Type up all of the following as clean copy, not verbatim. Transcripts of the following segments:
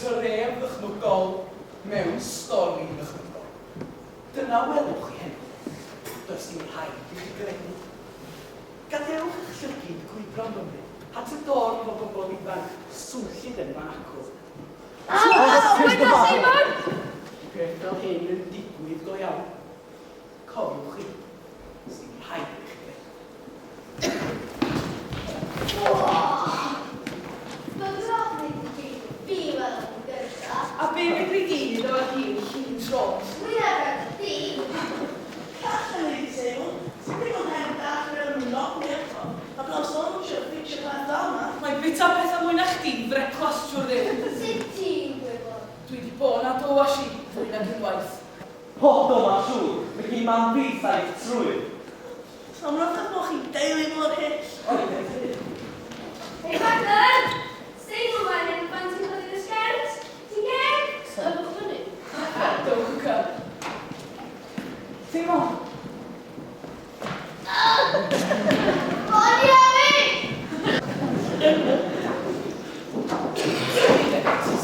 Tref ddychmygol mewn stori ddychmygol. Dyna welwch chi heno. Does dim rhaid i chi gredu. Gadewch i'ch llygid grwydro am Gymru at y dorf o bobl ifanc swnllyd yn fan acw. Simon! Peth fel hyn yn digwydd go iawn. Cofiwch chi, 'sdim rhaid i chi gredu. A be fedri di neud efo hi'n llun trot? Mae'n bita petha mwy na chdi i frecwast siwr ddim. Dwi di bo na do a si fwy nag unwaith. Pob do ma siwr, mae gin mam fi saith trwyn. So mae'n rhyfedd bod chi'n deulu mor hyll. Oi, beth sydd? Hei partner! Seimon fan hyn pan ti'n codi dy sgert. Ti'n geg? Sylwch fyny. Dowch yn cym. Seimon! Boni a fi!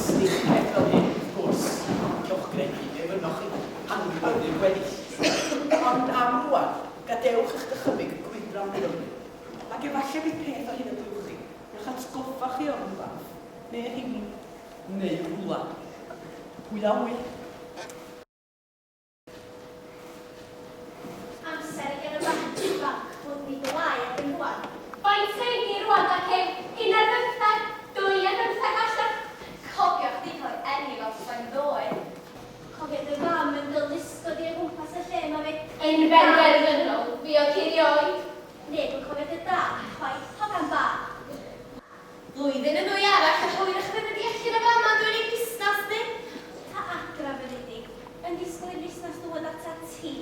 Sdim peth fel hyn, wrth gwrs. Cewch gredu be fynnoch chi, anwybyddu'r gweddill. Ond am rŵan, Gadewch i'ch dychymyg grwydro am Gymru, ac efallai bydd peth o hyn y glywch chi yn eich atgoffa chi o rywfath, neu rhywun, neu rywle. Pwy a ŵyr? Amser i gen y bachgen ifanc fod yn ei gwlâu erbyn rwan. Faint sgen di rwan da Kim? Un ar bymtheg? Dwy ar bymtheg falla? Cofio chdi cael ei eni fel petai ddoe. Cofia dy fam yn dy lusgo di o gwmpas y lle 'ma 'fyd. Yn benderfynol, fuodd hi rioed. Neb yn cofio dy dad chwaith, hogan bach. Blwyddyn neu ddwy arall a hwyrach fyddi di allan o fama yn dwyn ei busnas di. Ta adra fyddi di, yn disgwyl i'r busnas ddŵad atat ti.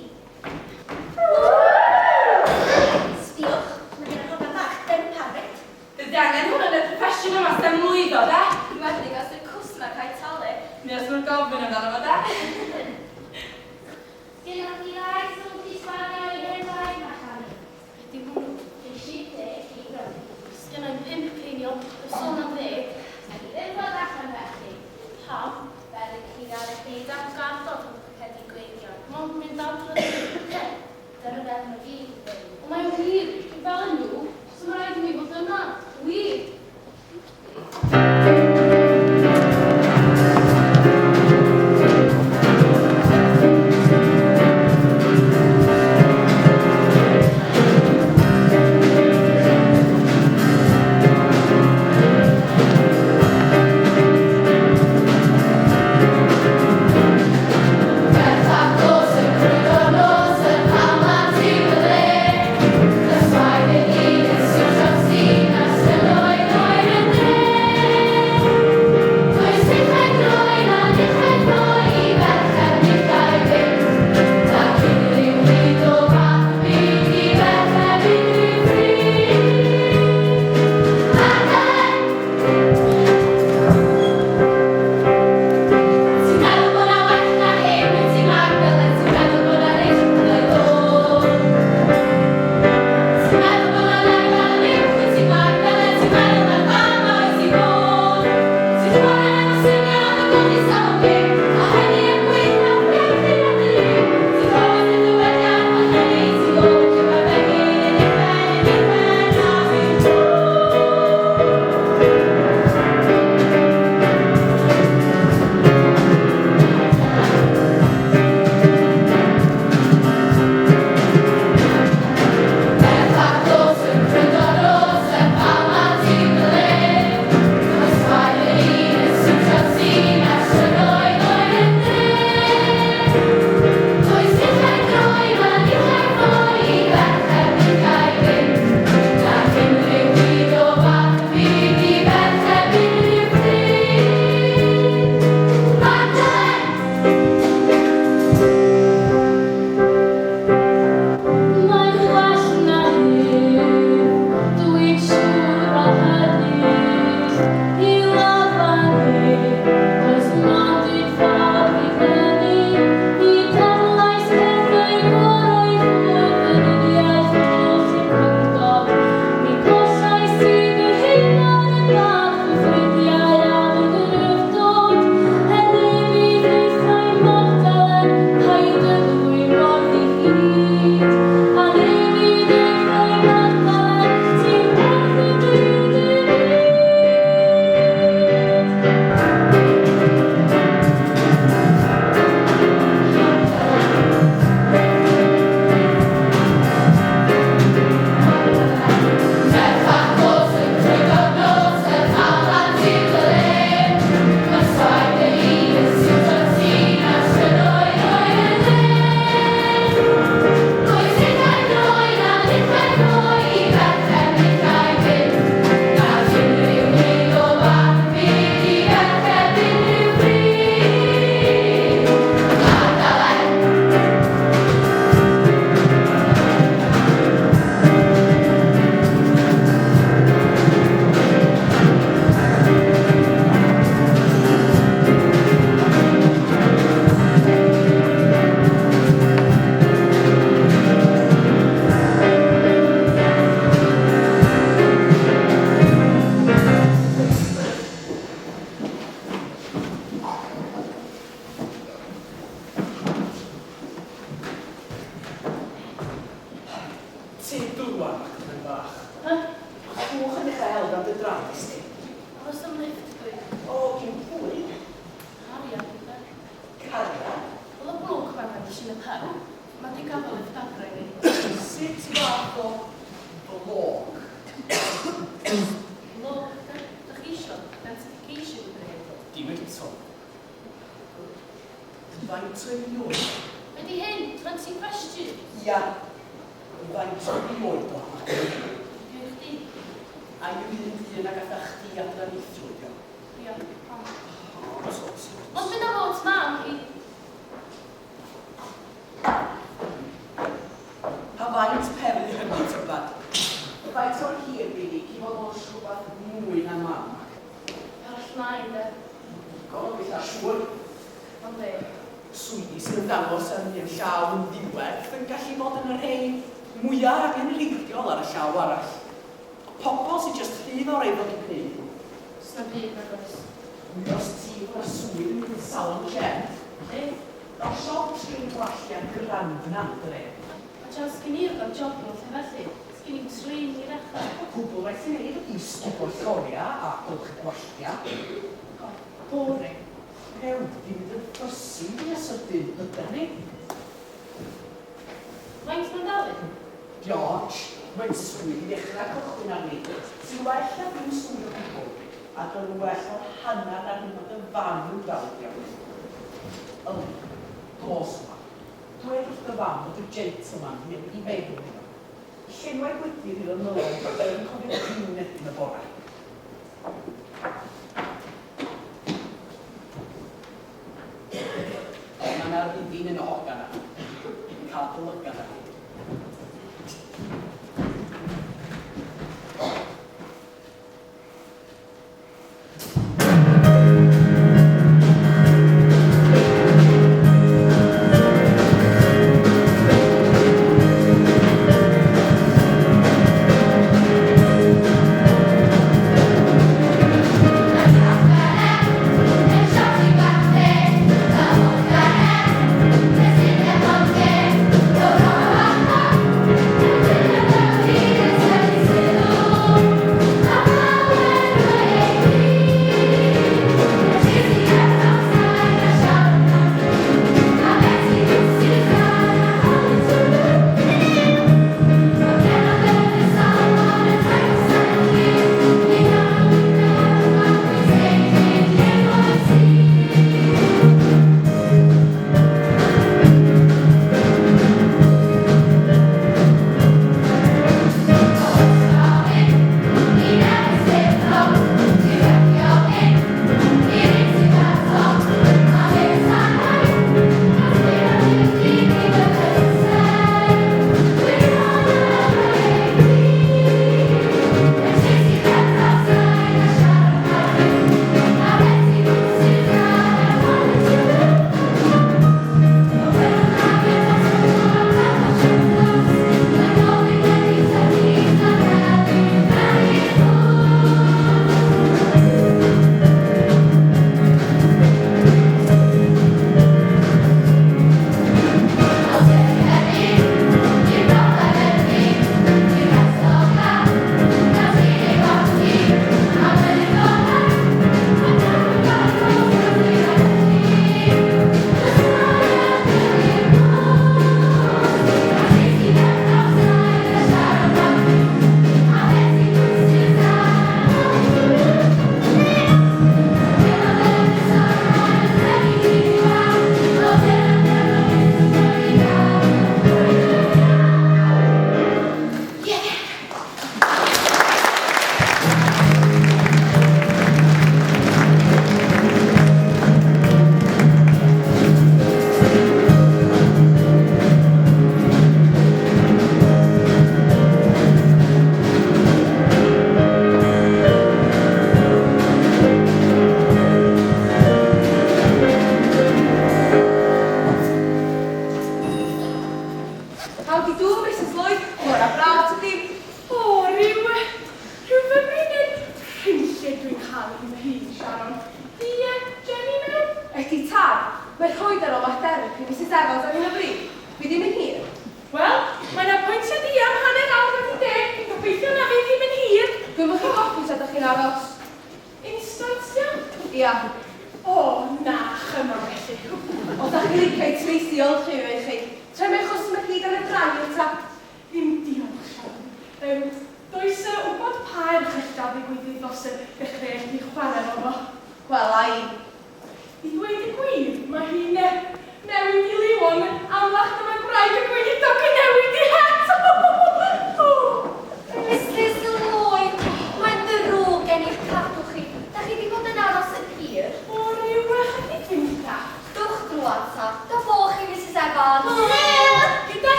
Sbiwch, mae gan yr hogan bach dempar 'fyd. Bydd angen hwn yn y proffesiwn yma os am lwyddo, de? Enwedig os yw'r cwsmer rhaid talu. Neu os maen nhw'n gofyn amdano fo, de? Sgynnoch chi ddau swllt i sbario i hen daid allan i? Be di hwnnw? Ges i deg i brynu. Sgynna i'm pump ceiniog, does sôn am ddeg. Na'i ddim dod allan felly. Pam? Beryg chi gael eich neud am gardod rhwng pocedi gweigion. Mond mynd adre dwi. Ie, dyna fel ma fi di dweud. Ond mae o'n wir, dwi fel y nhw, so ma raid i mi fod yna. Wir. Dim eto. Faint o erioed? Ydy hyn 20 questions? Ia. Faint o erioed o? Dwi'n chdi. A yw un dyn ag atha chdi adra neithiwr, dio? Ia, pam. O, so, so. Ond mynd â fod mam i. Pa faint perli hynny, tybad? Faint o'r hir bydd i fod o'n rhywbeth mwy na mam? Arall mlaen, de. Digon o bethau siŵr. Ond be? Swyddi sy'n ymddangos ar un llaw yn ddiwerth yn gallu bod yn y rhei mwyaf angenrheidiol ar y llaw arall. Pobl sy'n jyst rhy fawr efo i gwneud nhw. Sna byd nag oes. Mi os ti o'r swydd yn mynd salon Jen. Lle? O siop trin gwalliau grand na, dre. A chance gen i o gael job mewn lle felly. Sgyn i'm trin i ddechrau. Y cwbl rhaid ti'n neud ydi sgubor lloria a golchi gwallia. O, boring. Ew, di mynd yn fussy fwya sydyn, ydan ni? Faint mae'n dalu? George, mae'n swydd i ddechrau cychwyn arni. Sy'n well na ddim swydd o gwbl, ac yn well o'r hanner na'r hyn oedd y fam yn ddal iawn. Yli, dos yma. Dwed wrth dy fam bod y gentleman mynd i feddwl iddo. Llenwai gwydr iddo nôl yn cofio cyn yn y bora. Mae yna rywun yn y hogan yna. Yn cael dylygad arni. How do you do, Mrs Lloyd? Mor braf tydi. O, rhyw fymryn yn rhywllyd dwi'n cael yn fy hun, Sharon. Di Jenny mewn? Ydy tad, mae rhoi ar aromatherapy Mrs Evans ar hyn o bryd. Fi ddim yn hir. Wel, mae'n apwyntiad i am 10:30. Dwi'n gobeithio na fi ddim yn hir. Dwi'n mynd chi'n goffi tra ydych chi'n aros. Instant, ia? Ia. O, na, chyma felly. O, da chi'n licio i treisi olchi fe chi. Tra mae'n chwsmer gyd ar y draig ta. Ddim diolch, Sharon. Does wybod pa erchyllta ddigwyddodd dros y dechreuais ni chwarae efo fo. Wel, ai,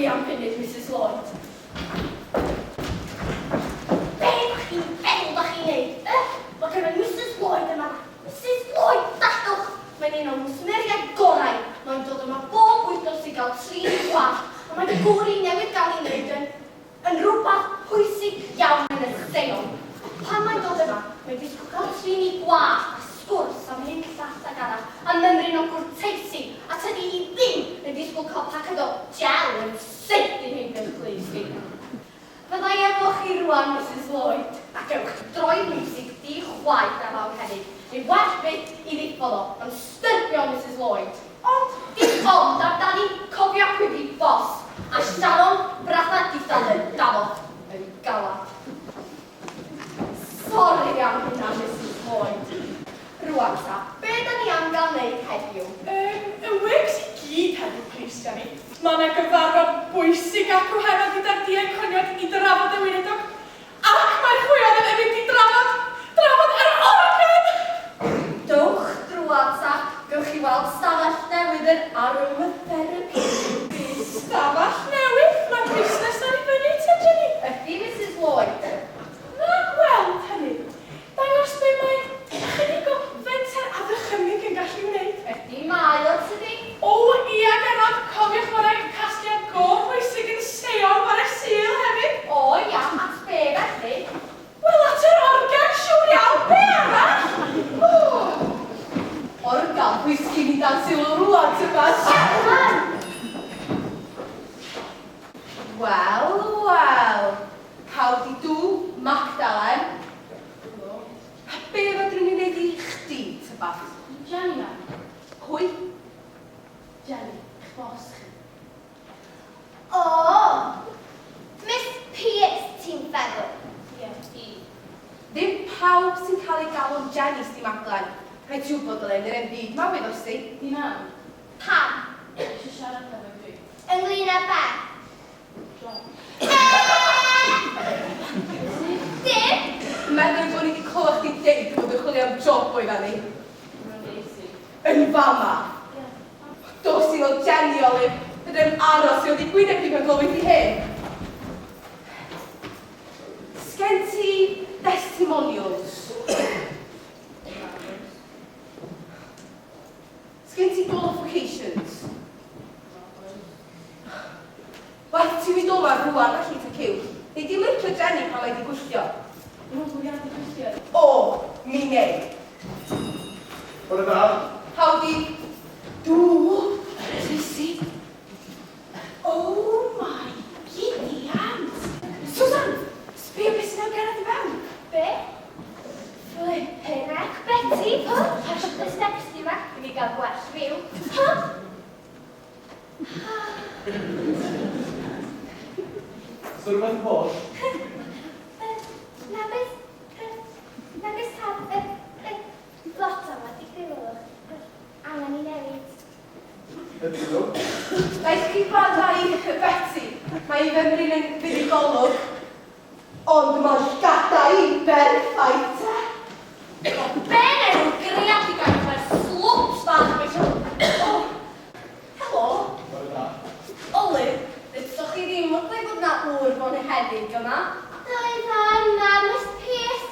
Sori am funud, Mrs Lloyd. Be ydych chi'n feddwl da chi'n neud? Eh? Mae gen i Mrs Lloyd yma. Mrs Lloyd, dallwch! Mae'n un o'n nghwsmeriaid gorau. Mae'n dod yma bob wythnos i gael trin gwallt, a mae'n gŵr i newydd gael ei wneud yn, yn rhywbeth pwysig iawn yn y Seion. Pan mae'n dod yma, mae'n disgwyl cael trin ei gwallt a sgwrs am hyn, llall ac arall, a mymryn o gwrteisi, a tydi hi ddim yn disgwyl cael paced o gel yn syth i heibio'r clust hi. Fydda i efo chi rwan, Mrs Lloyd, a gewch chi droi miwsig di chwaith ar lawr hefyd, neu well byth i ddiffodd o, mae'n styrbio Mrs Lloyd. Ond, Dim ond amdani, cofia pwy di boss, a Sharon bratha dithal yn dafod yn galad. Sori am hynna, Mrs Lloyd. Rwan ta, be da ni am gael neud heddiw? Y wigs i gyd heddiw, plis, Jenny. Mae yna gyfarfod bwysig acw heno gyda'r diaconiad i drafod y weinidog. Ac mae'r chwiorydd yn mynd i drafod, drafod yr organ! Dowch drwad ta, gewch chi weld stafell newydd yr aromatherapy. Stafell newydd, mae busnes ar ei fyny ta, Jenny. Ydy, Mrs Lloyd? Na gweld hynny. Dangos be mae ychydig o fenter a ddychymyg yn gallu wneud. Ydy mae o, tydi? O, ia, Gerard, cofiwch fod e'n casgliad go bwysig yn Seion bore Sul hefyd. O, ia, at be felly? Wel, at yr organ, siŵr iawn, be arall? O, Organ, pwy sgyn i dan sylw rwan, tybad? Sharon! Wel, wel. How di do, Magdalen? A be fedrwn ni wneud i chdi, tybad? Jenny ma. Pwy? Jenny, eich bos chi. O! Miss Pierce, ti'n feddwl? Ie, i. Ddim pawb sy'n cael ei galw'n Jenny, sti Magdalen. Rhaid ti wybod dylen yr en byd ma wyddost ti. Di mam, Pam? eisiau siarad efo fi. Ynglyn â be? Job. Dim! Meddwl bod ni wedi clywed chdi deud bod yn chwilio am job oedda ni. Mae'n basic. Yn fama. Ie. Dos i fel Jenny, Olive. Fydde'n aros i oedd i gwyneb i pan glywed i hyn. Sgen ti testimonials? Sgen ti qualifications? Waeth ti mynd o'ma rwan felly ta cyw. Nei di licio Jenny pan mae di gwylltio. Mae'n bwriadu gwylltio. O, mi nei. Bore da. Howdy. Do. Tracy. Oh my giddy aunt. Susan, sbio beth sy'n gerdded i fewn. Be? Flippin' heck, Betty. Pasio dy steps di ma, i fi gael gwell view. Huh? So rhywbeth yn bod? Na beth, na beth tad, y blota ma, di gwylwch. Angen i newid. Ydyn nhw? Daeth chi gwrando i Betty. Mae i fymryn yn fuddugolwg. Ond mae'r llgada i berffaith, te. Be enw greadigaeth mae'r slwps bach beth. O, helo. Bore da. Olive, ddeusoch chi ddim wrth bod na ŵr bonheddig yma. Doedd o yma, Miss Pierce.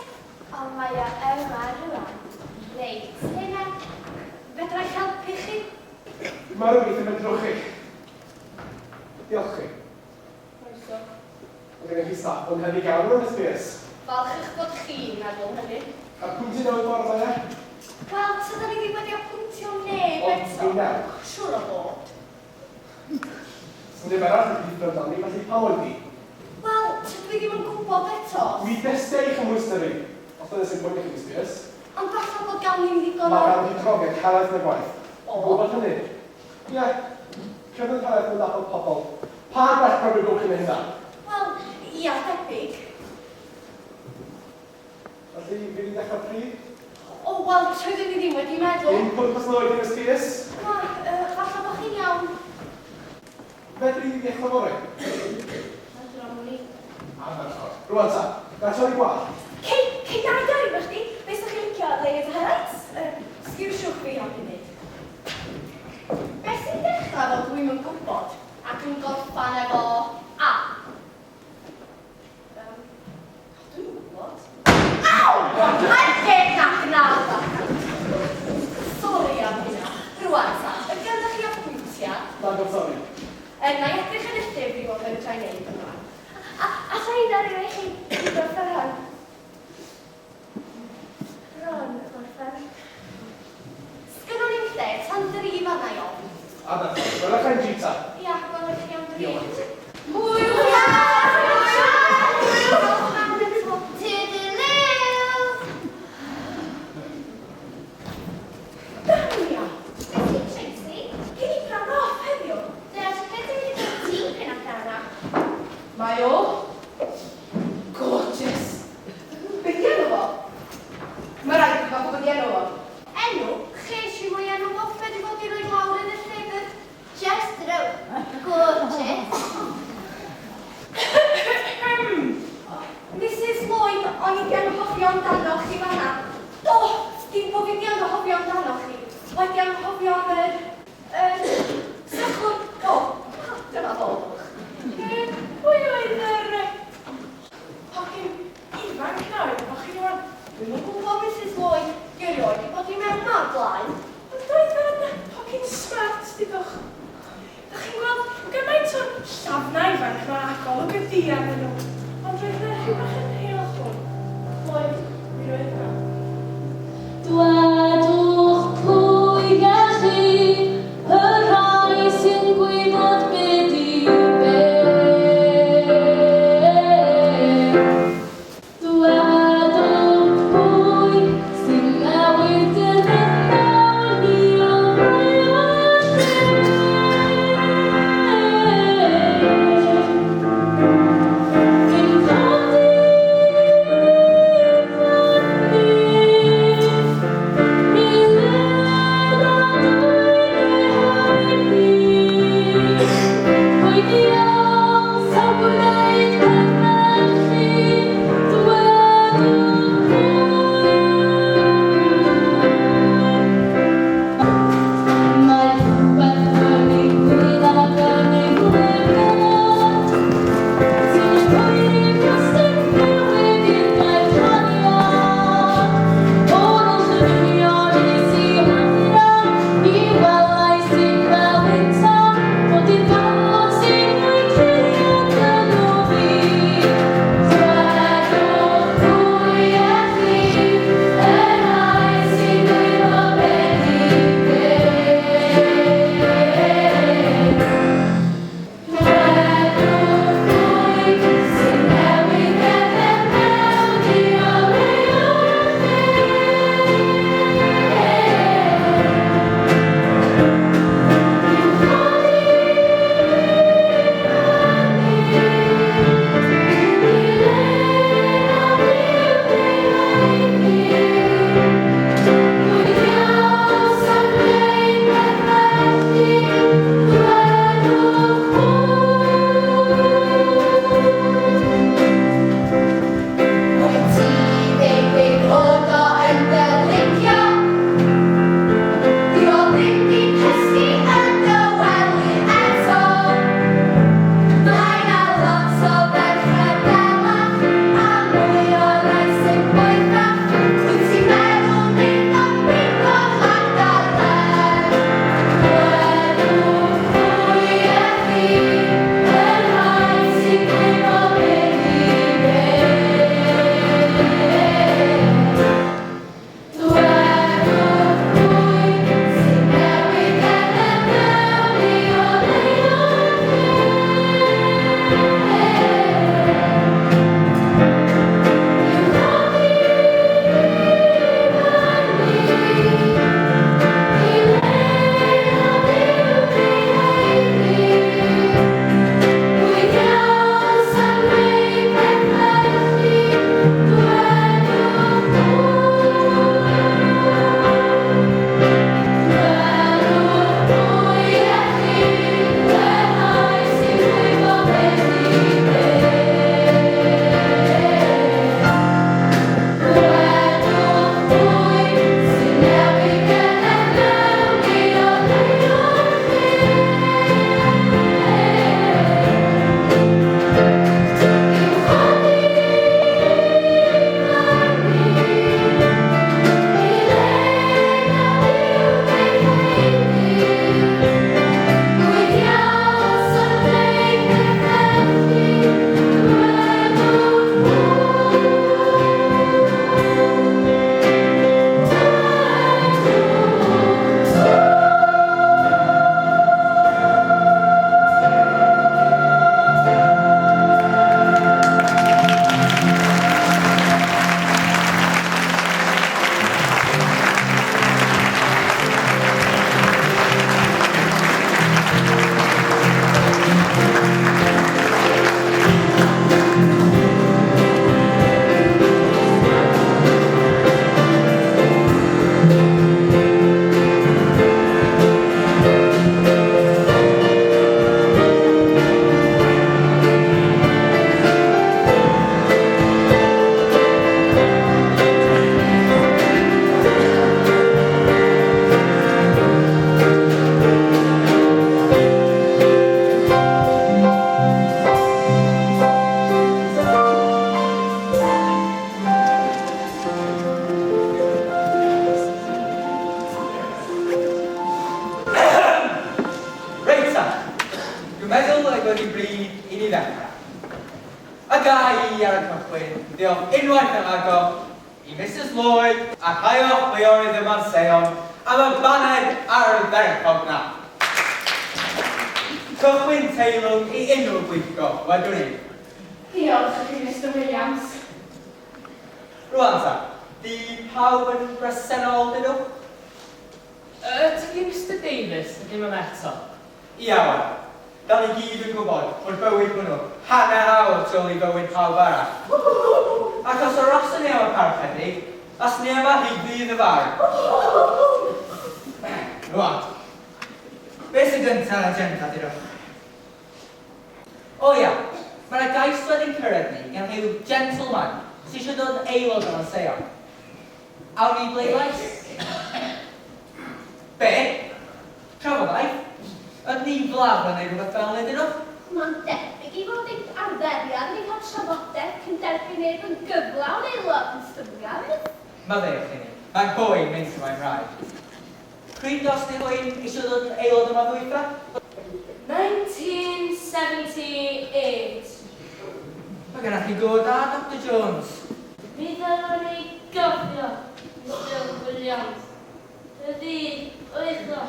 Ond mae o yma rwan. Reit, hynna. Fedra i helpu chi? Mae rhywbeth yn medrwch chi. Diolch chi. Croeso. Mae gennych chi staff bonheddig iawn yma, Miss Pierce. Falch eich bod chi'n meddwl hynny. A pwy ti'n newid ffordd mae e? Wel, tydan ni ddim wedi apwyntio neb O, eto. mi newch. Siŵr o fod. Sy'n dim arall wedi ffrind ni, felly pam oedd di? Wel, tydw i ddim yn gwybod eto. Mi destiau i chymwyster i. Os dyna sy'n poeni chi, Miss Pierce. Ond falle bod gan ni'n ddigon Mae o... gan hi profiad helaeth yn y gwaith. O. Gwybod hynny? Ie. Cyfnod helaeth yn nabod pobl. Pa gwell profiad gwch chi'n hynna? Wel, ia, debyg. Felly, fi wedi dechrau pryd? O, wel, toeddwn i ddim wedi meddwl. Dim pwrpas yn oed i Miss Pierce. Na, falle bod chi'n iawn. Fedri di ddechrau fory? Fedra mwyn i. Ardderchog. Rwan ta, ga i torri gwallt. Cei, cei dau dorri fo chdi. Be sa'ch chi'n licio, layers o highlights? Sgiwsiwch fi am funud. Be sy'n dechrau fel dwi'm yn gwybod ac yn gorffan efo i wneud yn rhan. Alla i ddaru i chi i gorffen hon? Ron, gorffen. Sgynnon ni'm lle, tan dri fanna i ofn. Ada, welwch chi'n gita. Ia, welwch chi am dri. Diolch. Hwyl! Toodaloo! Dania! Beth ti'n Tracy? Gyn i prawn off heddiw. Dyna ti'n credu wedi bod ti'n pyn allan yna. Mae o. Gorgeous. Be di enw fo? Mae rhaid i fi gael gwybod i enw fo. Enw? Ches i mwy enw fo, be di fod i roi lawr yn y llyfr. Just row. Gorgeous. Mrs Lloyd, o'n i di anghofio amdano chi fanna. Do, dim bo fi di anghofio amdano chi. Wedi anghofio am yr sychwr. Do, dyma fo. Pwy oedd yr hogyn ifanc na oedd efo chi rwan? Dwi'm yn gwybod Mrs Lloyd, di erioed di bod i mewn ma'r blaen. Ond oedd o'n hogyn smart, dudwch. Da chi'n gweld gymaint o'r llafna ifanc ma a golwg y ddu arnyn nhw. Ond roedd yna rhywbeth yn rheol hwn. Oedd, mi roedd yna. Dwedwch pwy gall chi, y rhai sy'n gwybod be di be. Dwedwch pwy sy'n newid y mewn i o lle. Yn codi ddechrau. A ga i ar y cychwyn ddiolch unwaith yn rhagor i Misus Lloyd a rhai o'r chwiorydd yma'n Seion am y baned ardderchog 'na. Cychwyn teilwng i unrhyw bwyllgor, wedwn i. Diolch i chi, Mister Williams. Rwan ta, 'di pawb yn bresennol, dudwch? Tydi Mister Davies ddim yma eto. Ia wan. Fel ni gyd yn gwybod bod bywyd hwnnw hanner awr tu ôl i fywyd pawb arall. Ac os aroswn ni am y parchedig, faswn ni yma hyd ddydd y farn. Rwan. Be sy'n gynta ar agenda, dudwch? O ia, mae 'na gais wedi'n cyrraedd ni gan rhyw gentleman sy eisiau dod yn aelod o'n Seion. Awn ni i bleidlais? Be? Trafodaeth? Ydyn ni'n flafan neu rhywbeth fel 'ny dudwch? Mae'n debyg ei fod ei arferiad yn ei cael trafodaeth cyn derbyn neb yn gyflawn aelod, Mister Williams. Maddeuwch i ni, mae'n hwy mynd mae'n rhaid. Pryd os di rhywun eisiau dod yn aelod yma ddwytha? 1978. Mae gennych chi go da, Doctor Jones. Mi ddylwn i gofio, Mister Williams. Y ddydd oeddno.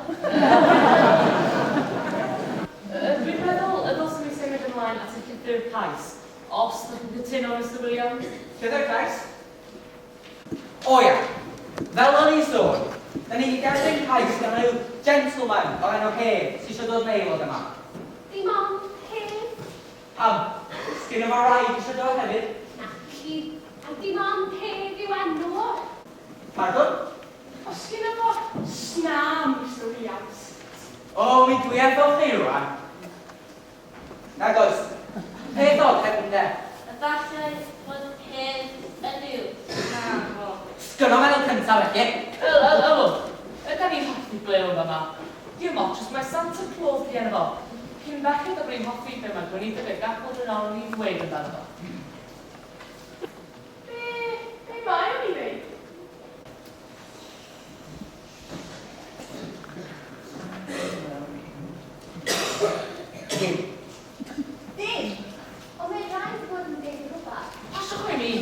Dwi'n meddwl y dylswn i symud ymlaen at y llythyr cais, os dach chi'n cytuno, Mister Williams? Llythyr cais? O ia, fel o'n i'n sôn, da ni 'di derbyn cais gan ryw gentleman o'r enw Hedd sy isio dod yn aelod yma. Dim ond Hedd? Pam, sgynno fo wraig isio dod hefyd? Naci, a dim ond Hedd yw enw o. Pardwn? Os gynno fo sna, Mister Williams. O, mi dwi efo chi rwan. Nag oes. Peth od hefyd ynde? Efallai fod Hedd yn uwch na fo. Sgynno feddwl cynta felly. Yl, yl, ylwch. Ydan ni'n hoffi blew yn fama. Dim ots os mai Santa Claus 'di enw fo. Cyn belled â bod ni'n hoffi be mae gweinidog y gapel Drenalwn i ddweud amdano fo. Be, be mae o'n i ddeud? Dim. Dim? Ond mae rhaid bod yn deud rhywbeth. Pasiwch o i mi.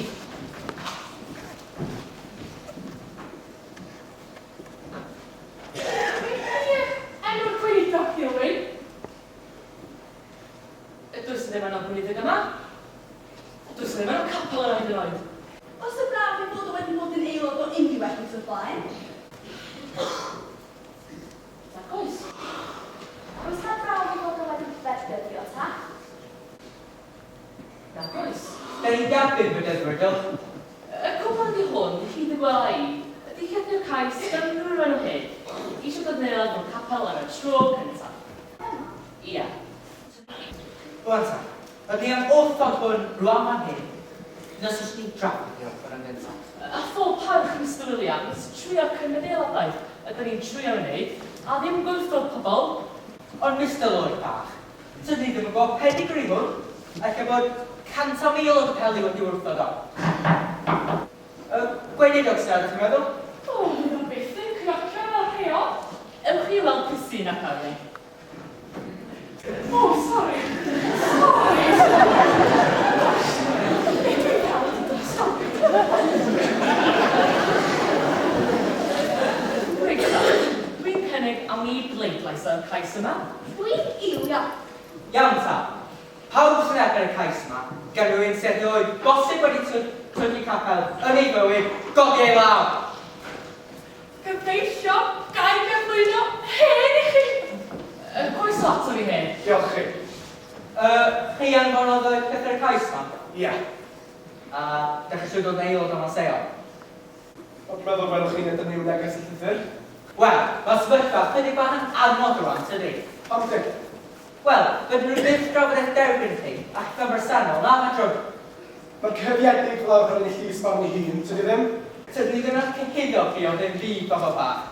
Beth ydy enw'r gweinidog, Dilwyn? Does 'na ddim enw gweinidog yma. Does 'na ddim enw capel yna hyd yn oed. Os y braf ei fod o wedi bod yn aelod o unrhyw eglwys o'r blaen. Nac oes. Oes 'na brawf ei fod o wedi berdyddio, ta? Nac oes. Da ni'n derbyn bedyddwyr, diolch. Y cwbl ydi hwn, hyd y gwela i, ydi llythyr cais gan unrhyw un o hyd, eisiau dod yn aelod mewn capel am y tro cyntaf. Ia. Rwan ta, rydyn ni am wrthod hwn rwan fan hyn, nes os ni'n drafod i orffen yn gyntaf. A phob parch Mister Williams, trio cymryd aelodaeth ydan ni'n trio ei wneud, a ddim gwrthod pobl. Ond Mister Lloyd bach, tydyn ni ddim yn gwybod pedigri hwn, ella bod 100,000 o gapeli wedi wrthod o. Y gweinidog sy ar, ydych chi'n meddwl? O, fydd o byth yn cnocio fel rheol. Ewch i weld Christina Carney. O, sori. Sori. Gosh, be dwi'n fel ydi drosodd? Reit ta, dwi'n cynnig awn ni bleidlais ar y cais yma. Dwi'n eilio. Iawn ta. Pawb sy'n erbyn y cais yma, gan rywun sydd erioed bosib wedi twyll capel yn ei fywyd, godi ei law! Gyfeillion, ga i gyflwyno hen i chi? Croeso ato ni hen. Diolch chi. Chi anfonodd y llythyr cais 'ma? Ia. A dach chi eisiau dod yn aelod o Manseo? Wel, dwi'n meddwl gwelwch chi nad yw neges y llythyr. Wel, mae'r sefyllfa chydig bach yn anodd rwan, tydi? Pam di? Wel, fedrwn nhw byth drafod eich derbyn chi a'ch cyfersennol, na fedrwn? Mae'r cyhoeddiedig lawr ar ennill llys barn ei hun, tydi ddim? Tydyn ni ddim yn eich cyhuddo chi o ddim byd, bobl bach.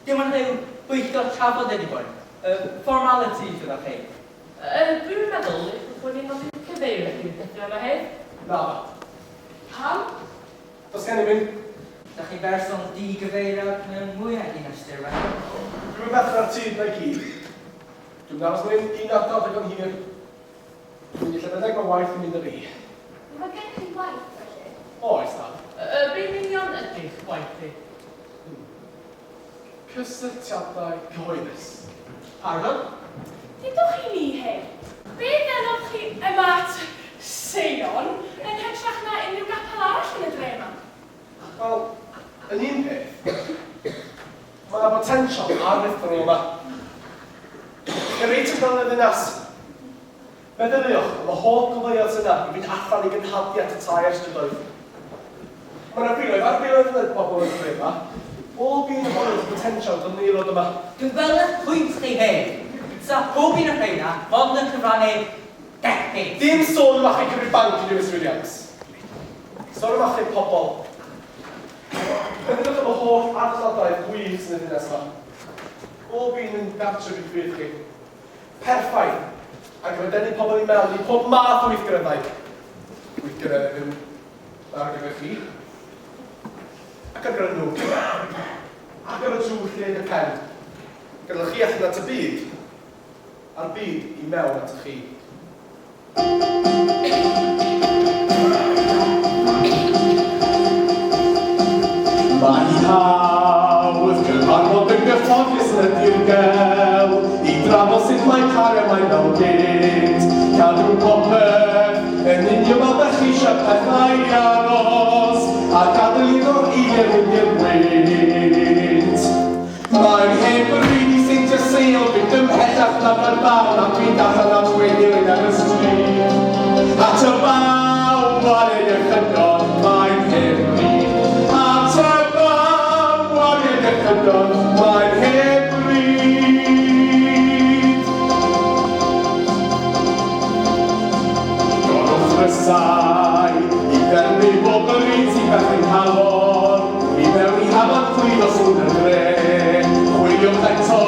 Dim ond rhyw bwyllgor trafod ydi hwn. Y formalities ydach chi. Dwi'm yn meddwl eich bod ni'n nodi'r cyfeirio chi i'r llythyr yma hedd. Na. Pam? Does gen i'm un. Dach chi'n berson di-gyfeiriad mewn mwy nag un ystyr, felly? Dwi'm yn bell ar tŷ na i gyd. Dwi'm yn aros mewn un ardal ddigon hir. Dwi'n gallu rhedeg fy waith yn mynd y fi. Mae gennych chi waith, felly? Oes, tad. Be'n union ydych gwaith chi? Cysylltiadau cyhoeddus. Pardon? Dudwch i ni hyn, be ddenodd chi yma at Seion yn hytrach na unrhyw gapel arall yn y dre yma? Wel, yn un peth, mae yna botensial aruthrol yma. Chi reit yn y ddinas. Meddyliwch am y holl gyfleoedd sydd yna i fynd allan i gynhadu at y tai a'r strydoedd. Mae yna filoedd ar filoedd o bobl yn y dre yma. Bob un ohonynt potensial dod yn aelod yma. Dwi'n gweld eich pwynt chi hyn. Sa pob un o'r rheina mond yn cyfrannu decade. Dim sôn am achub cyfrif banc i Lewis Williams. Sôn am achub pobl. Meddyliwch am y holl adeiladau gwych sydd yn y ddinas yma. Bob un yn gartref i ffydd chi. Perffaith. Ac mae denu pobl i mewn i pob math o weithgareddau. Weithgareddau ddim ar gyfer chi. Ac ar gyfer nhw. Ac ar y drwy lled y pen. Gadewch chi allan at y byd. A'r byd i mewn at chi. Mae hi'n hawdd cyfarfod yn gyfforddus yn y dirgel i drafod sut mae cario ymlaen fel gynt. Cadw popeth yn union fel dach chi eisiau pethau i aros a gadael iddo'r eiriau fynd i'r gwynt. Mae'n hen bryd i seintiau Seion fynd ymhellach na Gaernarfon ac fynd allan at wedyn ar y stryd. At y baw ar ei echynon, mae'n hen bryd. At y baw ar ei echynon, mae'n hen bryd. Gorwch drysau i dderbyn bob yr un sy'n bell yn calon, i mewn i hafan fflyd o sŵn y dre. Chwiliwch eto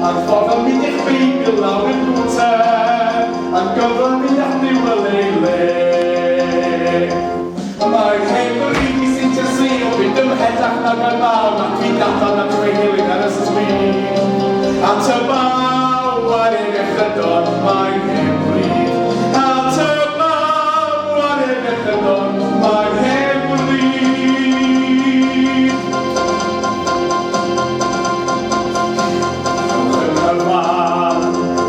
ar ffordd am mynd i'ch Beibl lawr i'r gwter, am gyfran mynd at Dduw fel ei le. Mae'n hen bryd i seintiau Seion fynd ymhellach na Gaernarfon ac fynd allan at Wehilyn ar y stryd. At y baw ar ei echynon, mae'n hen bryd. At y baw ar ei echynon, mae'n hen bryd. Ewch yn y fan,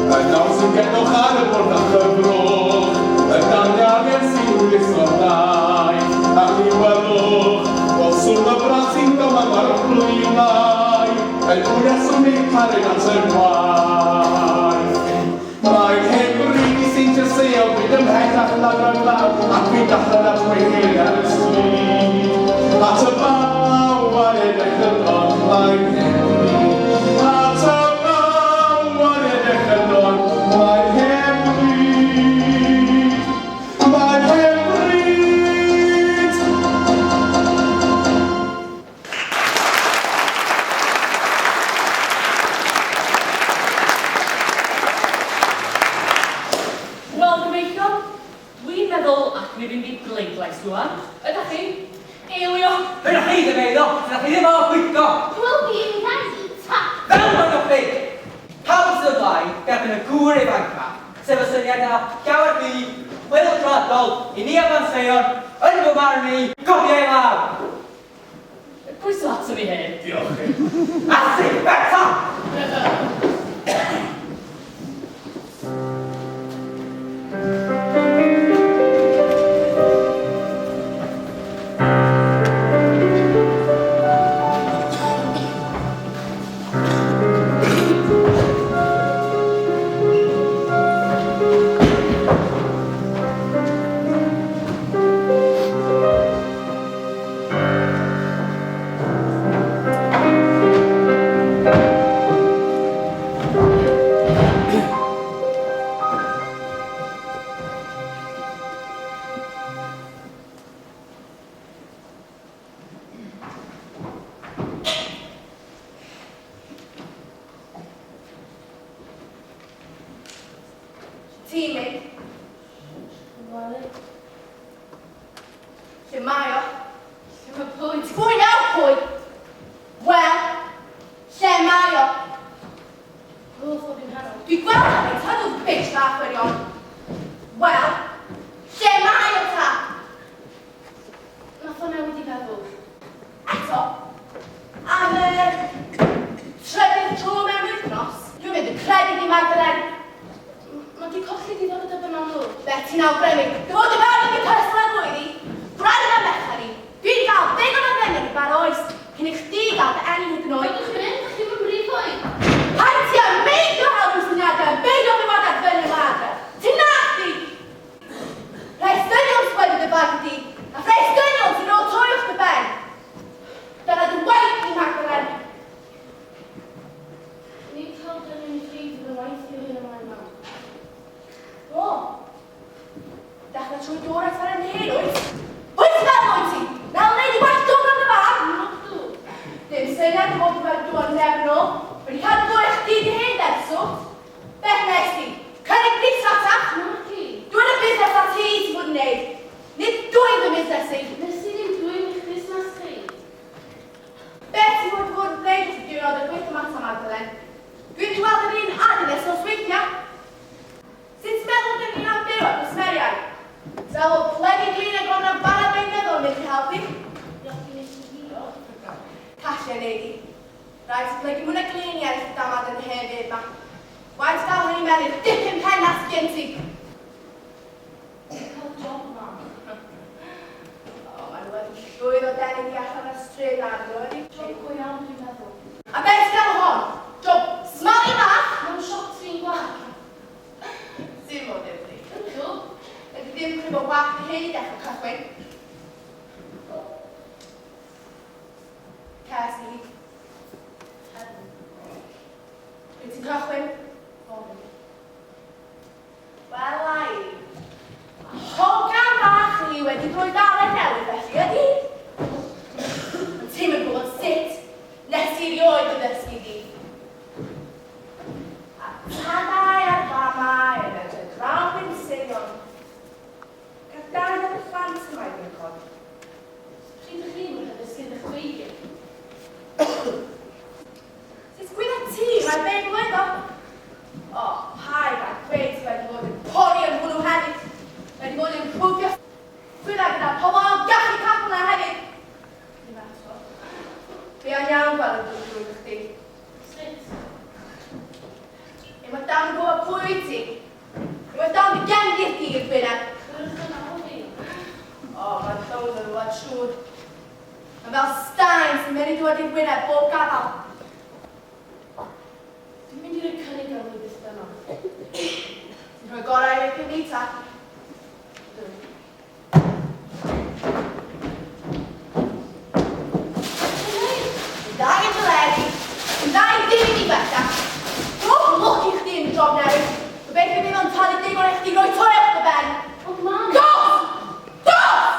y nawr sy'n genwch ar y bwrdd a chyfrwch, y darnau arian sy'n wylus o'r daith, a chi welwch, o sŵn y braf sy'n dod ar y plwynau, yn fwy a sŵn eich caru at y gwaith. Mae'n hen bryd i seintiau Seion fynd ymhellach na Gaernarfon ac fynd allan at Wehilyn ar y stryd. At y baw ar ei echynon, mae'n hen bryd. At y baw ar ei echynon, mae'n hen bryd. Mae'n hen bryd. Wel, gyfeillion, dwi'n meddwl allwn ni fynd i bleidlais rwan. Ydach chi? Eilio! Ydach chi ddim eilio, ydach chi ddim ar bwydo. Wel, fi rhaid i ta. Fel maen nhw chi! Pawb sydd o blaid derbyn y gŵr ifanc yma, sef y syniad na llawer byd chwyldroadol i ni am Seion yn fy marn i, gofio i lawr! Pwy sy'n ato fi hyn? Diolch chi. Ati, beta! Ti'n mynd? Lle mae o? Lle mae pwy? Ti'n pwy nawr pwy? Wel, lle mae o? Rwth o fi'n hanol. Dwi'n gweld ar ei tadw bitch bach wirion. Wel, Dy fod i fewn yn y cyswllt blwyddi. Gwranda Bethany, dwi 'di gael digon o ddynion i bara oes cyn i chdi gael dy eni hyd yn oed. Peidiwch mynd, dych chi'm yn brifo i. Paid ti â meidio helpu syniadau am beidio dywed at ddynion ma adre. Ti'n nallt i! Rhai dynion sy wedi dy fagu di, a rhai dynion sy'n ôl troi wrth dy ben. Dyna dy waith di, Magdalen. Nid cael dynion i chi fydd yn waith i o hyn ymlaen, mam. O! Dechrau trwy dŵr at fan hyn, wyt? Wyt ti'n meddwl wyt ti? Fel wneud i well dŵr am dy fam? Nadw. Dim syniad dy fod yn rhoi dŵr neb yn ôl. Wedi cadw dŵr i chdi dy hun, then, swt. Beth wnes di? Cynnig pris rhatach? Naci. Dwyn y busnes na ti ti fod yn neud. Nid dwyn fy musnes i. Nes i ddim dwyn eich busnes chi. Beth ti fod fod yn ddeud wrth y diwrnod y gweithio mata, Magdalen? Dwi wedi weld yr un adeg ers nosweithiau. Sut ti'n meddwl dyn ni'n am byw ar gwsmeriaid? Fel o plygu glin ag o'na bara beunyddol yn mynd i helpu? Diolch i nes i ddio. Callia nei di. Rhaid ti blygu mwy na glin i ennill y damad yn hen fyd ma. Waeth ti dal hynny mewn i'r dipyn pen na sgin ti. Ti'n cael job, mam. O, maen nhw wedi llwyddo denu fi allan o'r stryd na, nhw wedi. Job go iawn, dwi'n meddwl. A beth ti'n galw hon? Job smalu fach? Mewn siop trin gwallt. Dim o ddifri. Ydw. Ydy ddim crib o wallt dy hun i dechrau cychwyn. Ces i. Heddiw. Pryd ti'n cychwyn? Fory. Wel, ai. Ma' hogan fach ni wedi rhoi ddalen newydd felly, ydy? Ond ti'm yn gwybod sut nes i rioed dy ddysgu di. A tadau a'r famau yn edrych rownd yn seion. Gadael y plant yma i gynchod. Pryd ych chi'n mwynhau dysgu ydych chwi? Sut gwydda ti mae be blwydd o? O, paid â dweud ti wedi bod yn pori yn hwnnw hefyd. Wedi bod yn cwfio gwydda gyda pobl yn gallu capel na hefyd. Ddim eto. Be o'n iawn gweld yn dod drwy chdi. Sut? Unwaith dal yn gwybod pwy wyt ti. Unwaith dal yn gefndir di i'r gwyneb. Rydych yn nabod fi. O, mae'n llywyd yn rhywbeth siŵr. Mae fel staen sy'n mynd i dŵad i'r wyneb bob gafal. Dwi'n mynd i roi cynnig ar fwy beth bynnag. Ti'n rhoi gorau i fi ni ta? Dwi. Dwi'n dda i deledu. Dwi'n dda i ddim i wella. Pob lwc i chdi yn y job newydd. Gobeithio bydd o'n talu digon i chdi roi torri off dy ben. Ond mam... Dos! Dos!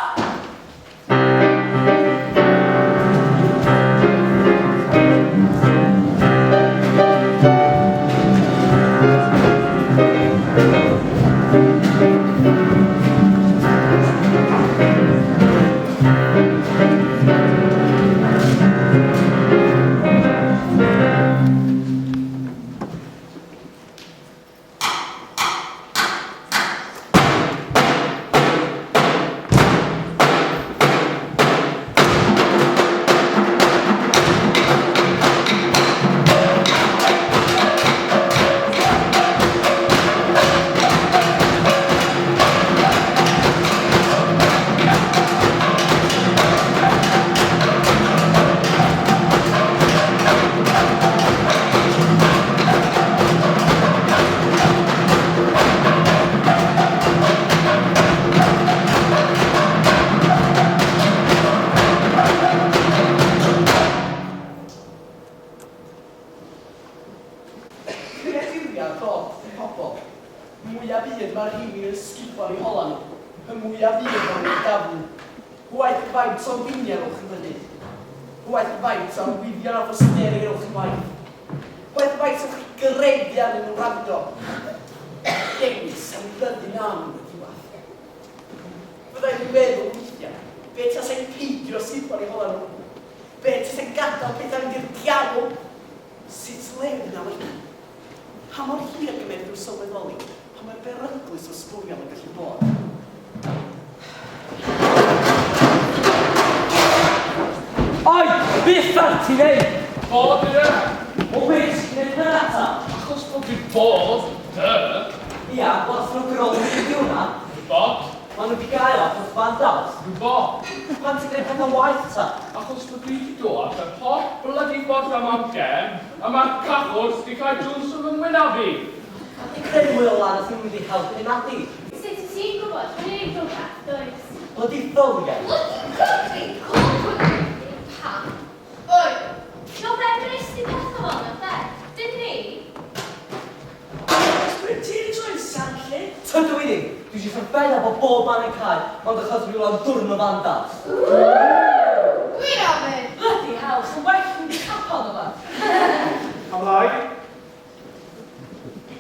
Creaduriaid od 'di pobl. Mwya byd mae rheini yn ysgubo ar eu hola nhw, y mwya byd maen nhw'n ei daflu. Waeth faint o luniau rowch i fyny. Waeth faint o arwyddion a phosteri rowch i waith. Waeth faint o chi gredu arnyn nhw wrando. Dewis anwybyddu na nhw yn y diwedd. Fydda i'n meddwl weithiau, be tasai'n peidio sgubo ar eu hola nhw? Be tasai'n gadael pethau mynd i'r diawl? Sut le fydd 'na wedyn? Pa mor hir gymerith nhw sylweddoli pa mor beryglus o sbwriel yn gallu bod? Oi! Be uffar ti'n neud? Bod ie! O be ti'n neud hynna ta? Achos bod fi'n bod, duh! Ia, wel ffrwgrol fi ydi hwnna. Bod? Maen nhw wedi gael achos vandals. Dwi'n bo. Pam ti'n gwneud pethau waeth ta? Achos fod dwi wedi dod yr holl blydi ffordd am amgen, a mae'r cachwrs di cael drws yn fy ngwynaf i. Di creu mwy o lan os ni'n mynd i helpu nadi. Sut wyt ti'n gwybod? Mae'n ei rhywbeth, does? Bloody ffyliau. Bloody cwcri! Cwcri! Pam? Oi! No ben Brys di pethau fel yna, de? Dyn ni? Dwi'n ti wedi troi'n sanllyd? Tydw i ddim. Dwi jyst yn fed up o bob man yn cael, ond achos rhyw lan dwrn o vandals. Dwi'n ofyn! Bloody hell, sy'n well mynd i capel o fa. Ymlaen.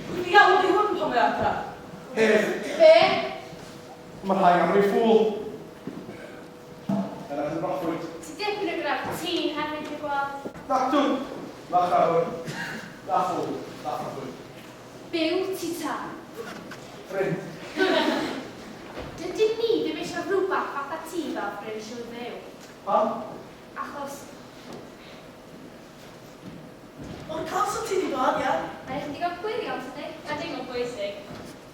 Dwi'n di iawn i hwn pan mae adra. Hedd. Be? Mae rhai am rei ffŵl. Yna yn broffwyd. Ti dipyn o graff tîn hefyd, dwi'n gweld. Na dw. Na chawr. Na ffŵl. Na ffrwyd. Byw ti ta. Ffrind. Dydyn ni ddim eisiau rhywbeth fatha ti fel ffrind siwr fyw. Pam? Achos Ond cawsom ti di bod, ia? Mae eich digon gwirion, tydi? Na dim yn bwysig.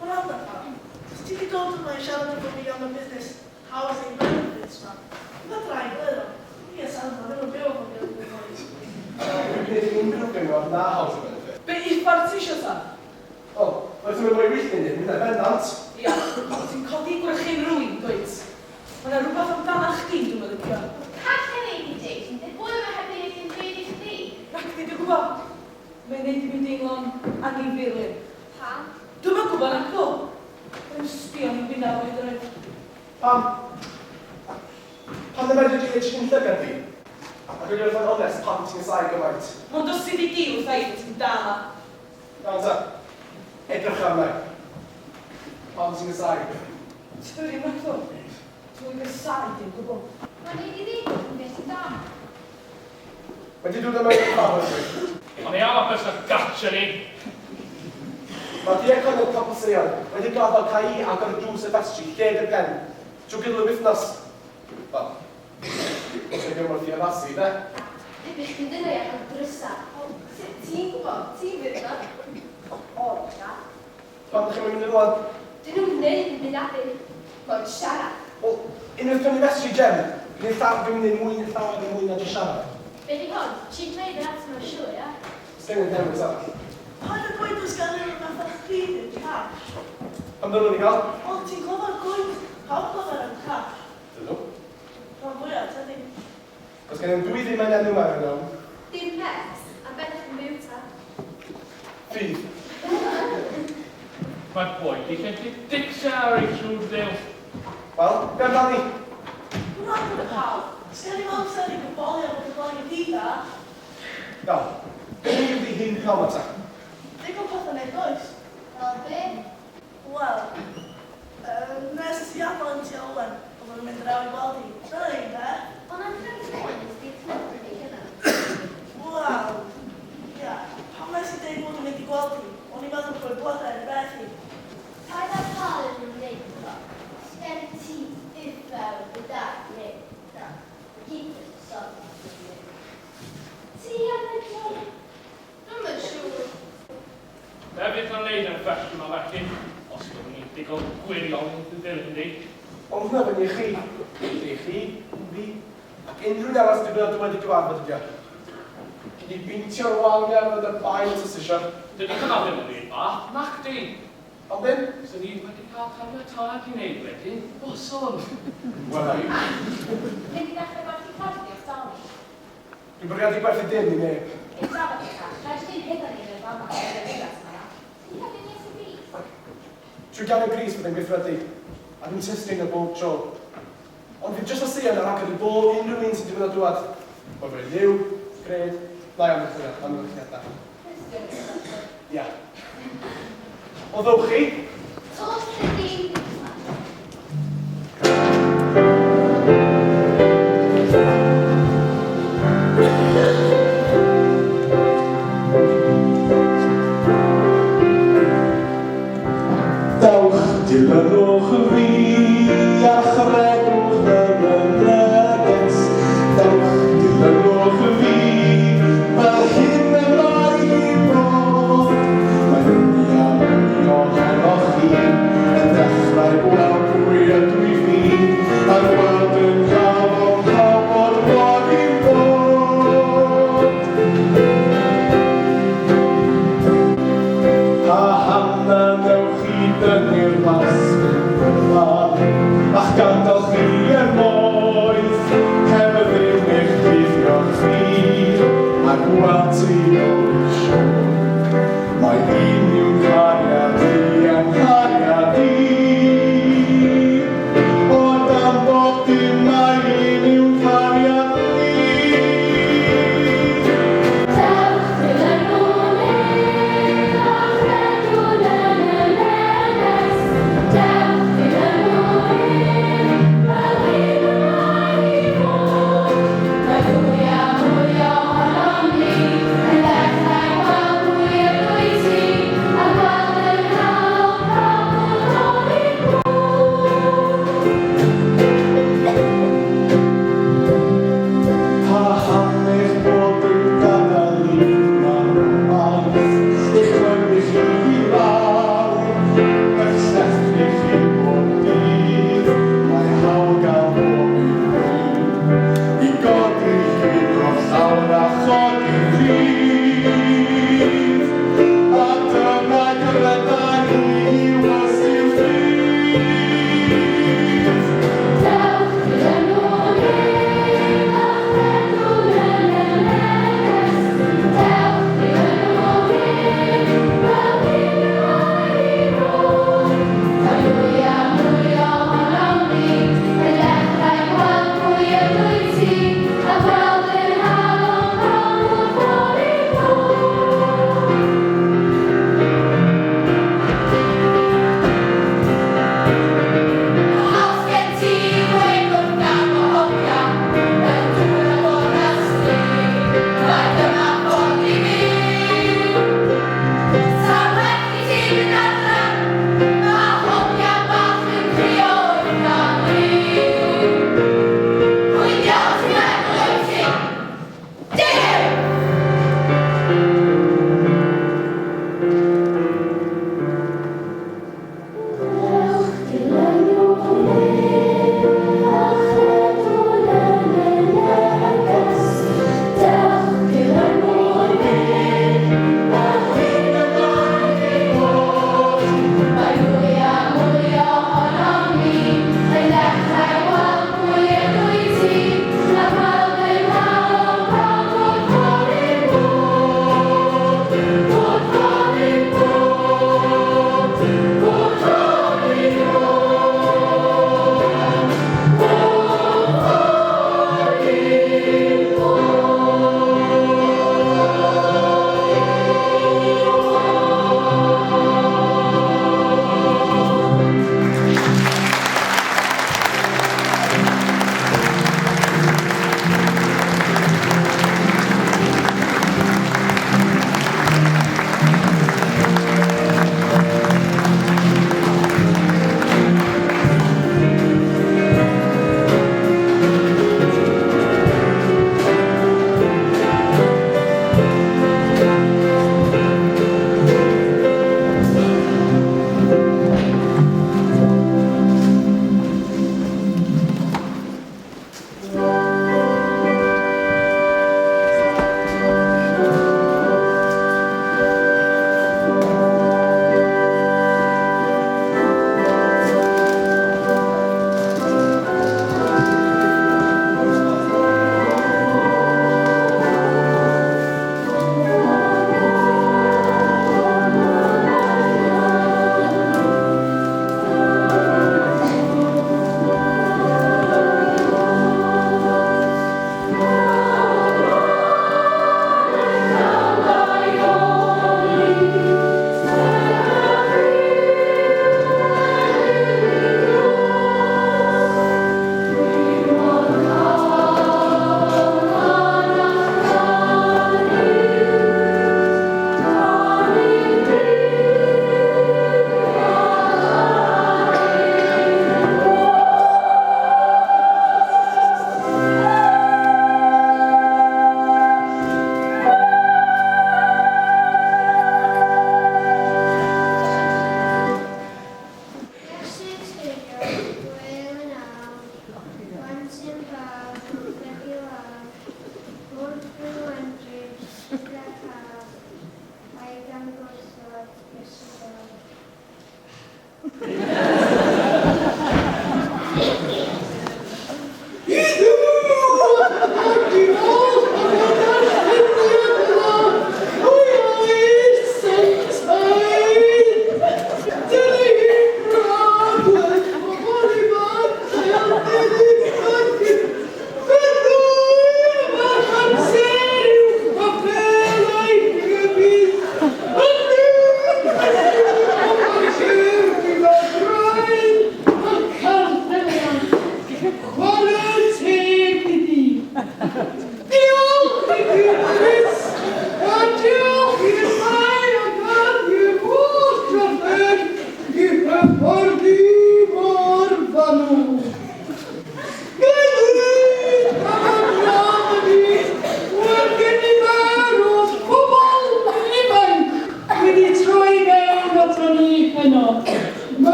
Mae'n anodd pam. Os ti di dod yma i siarad efo fi am y busnes housing benefits ma. Mae'n drai blwyddyn. Fi a Sandra ddim yn byw efo fi am y Dwi'n gwneud unrhyw gyngor na housing benefit. Be uffar ti eisiau ta? O, mae ti'n mynd mwy wylltyn ni, mynd bendant. Ia, ti'n codi gwrychu'n rwy'n, dwyt? Mae yna rhywbeth amdana chdi dwi'n mynd licio. Call ei i Jason, dy bwy yma heb ei dim byd i chdi. Nac di, dwi'n gwybod. Mae'n neud i mi deimlo'n annifyr. Pam? Dwi'm yn gwybod nacw. Mae'n sbio ni'n wynaf o hyd yn oed. Pam? Pam ddim edrych i edrych yn llygad fi? A dwi'n gwneud yn onest pam ti'n sa'i gymaint. Mond os ti di di wrtha i ti'n da ma. Iawn ta. Edrych arna i. Pam ti'n gysau? Tyri nacw. Dwi'n gysau dim gwbl. Mae'n neud i ddeud bod yn beth i dam. Wedi dod yma i'r cyfarfod dwi. O'n i am apus na gotcha ni. Mae diacon o'r capel Seion wedi gadael cae agor y drws y festri lled y pen trwy gydol y wythnos. Wel, os ydy wrth i addasu, de? Pe chdi dyna i agor drysa. O, sut ti'n gwybod? Ti'n fynd na? O, na. Pam ydych chi'n mynd i rwan? Dyn nhw'n neud yn byd adi. Mae'n siarad. Wel, unwaith prynu festri, Jem, dwi'n llawer, dwi'n mynd mwy na llawer yn mwy na jyst siarad. Be di hwn? Ti'n dweud yr atma siŵr, ia? Sgen i'n dewis arall. Paid â gweud oes gan unrhyw fath o chdi ddim cash. Pam ddylwn ni gael? Wel, ti'n clywed gwynt. Pawb clywed am cash. Dyn nhw. Rhan fwyaf, tydi. Os gen i'n dwy ddim yn enw ar yno. Dim pres, a beth ydych chi'n byw ta? Ffydd. Mae'r boi di llenwi dictionary trwy'r ddew. Wel, be amdani? Gwrando pawb. Sgen i'm amser i gyboli am y cyflawni di da. Iawn. Be ni wedi hyn pnawn ma ta? Digon pethau neud oes. Fel be? Wel, nes i adael yn ti Owen, oedd yn mynd draw i gweld hi. Dyna un peth. Ond am rhaid Owen ys di'r clywed yn ei hynna. Wel, ia, pam nes i deud bod yn mynd i gweld hi, o'n i'n meddwl bod blodau yn y beth hi. Paid â cael yn ymwneud efo. Sgen ti uffar gyda neu da. Gyd yn sôn. Ti am y tro? Dwi'm yn siŵr. Be fydd o'n neud yn ffasiwn o felly, os byddwn ni'n digon gwirion yn dy ddilyn di. Ond hwnna fyny i chi. I chi, fi, ac unrhyw un arall sydd wedi wedi gyfarfod ydi o. Gyd i beintio'r wal gerdd yn y bael os oes eisiau. Dydy hwnna ddim yn rhy bach, nac di. Ond ddim? Swn i wedi cael caniatâd i wneud wedyn, boswn. Wel, i. Mynd i ddechrau gwerthu cardiau o'ch dal ni. Dwi'n bwriadu gwerthu dim i neb. I'n drafod i cha, rhaid chdi'n hyd yn un o'r fama yn y ddinas yma. Ti'n cael un Iesu Grist? Trwy gan y Grist byddai'n gweithredu, a dwi'n tystio yna bob tro. Ond fi jyst o Seion ar agor i bob unrhyw un sy'n digwydd o dŵad. Bod fe'n liw, gred, na iawn amgylchiadau. Cristion ydych. Ia. O ddowch chi? Tos y dim Dewch, dilynwch fi a chredwch yn y neges. Dewch, dilynwch fi, fel hyn y mae i fod. Mae hynny am un ohonoch chi yn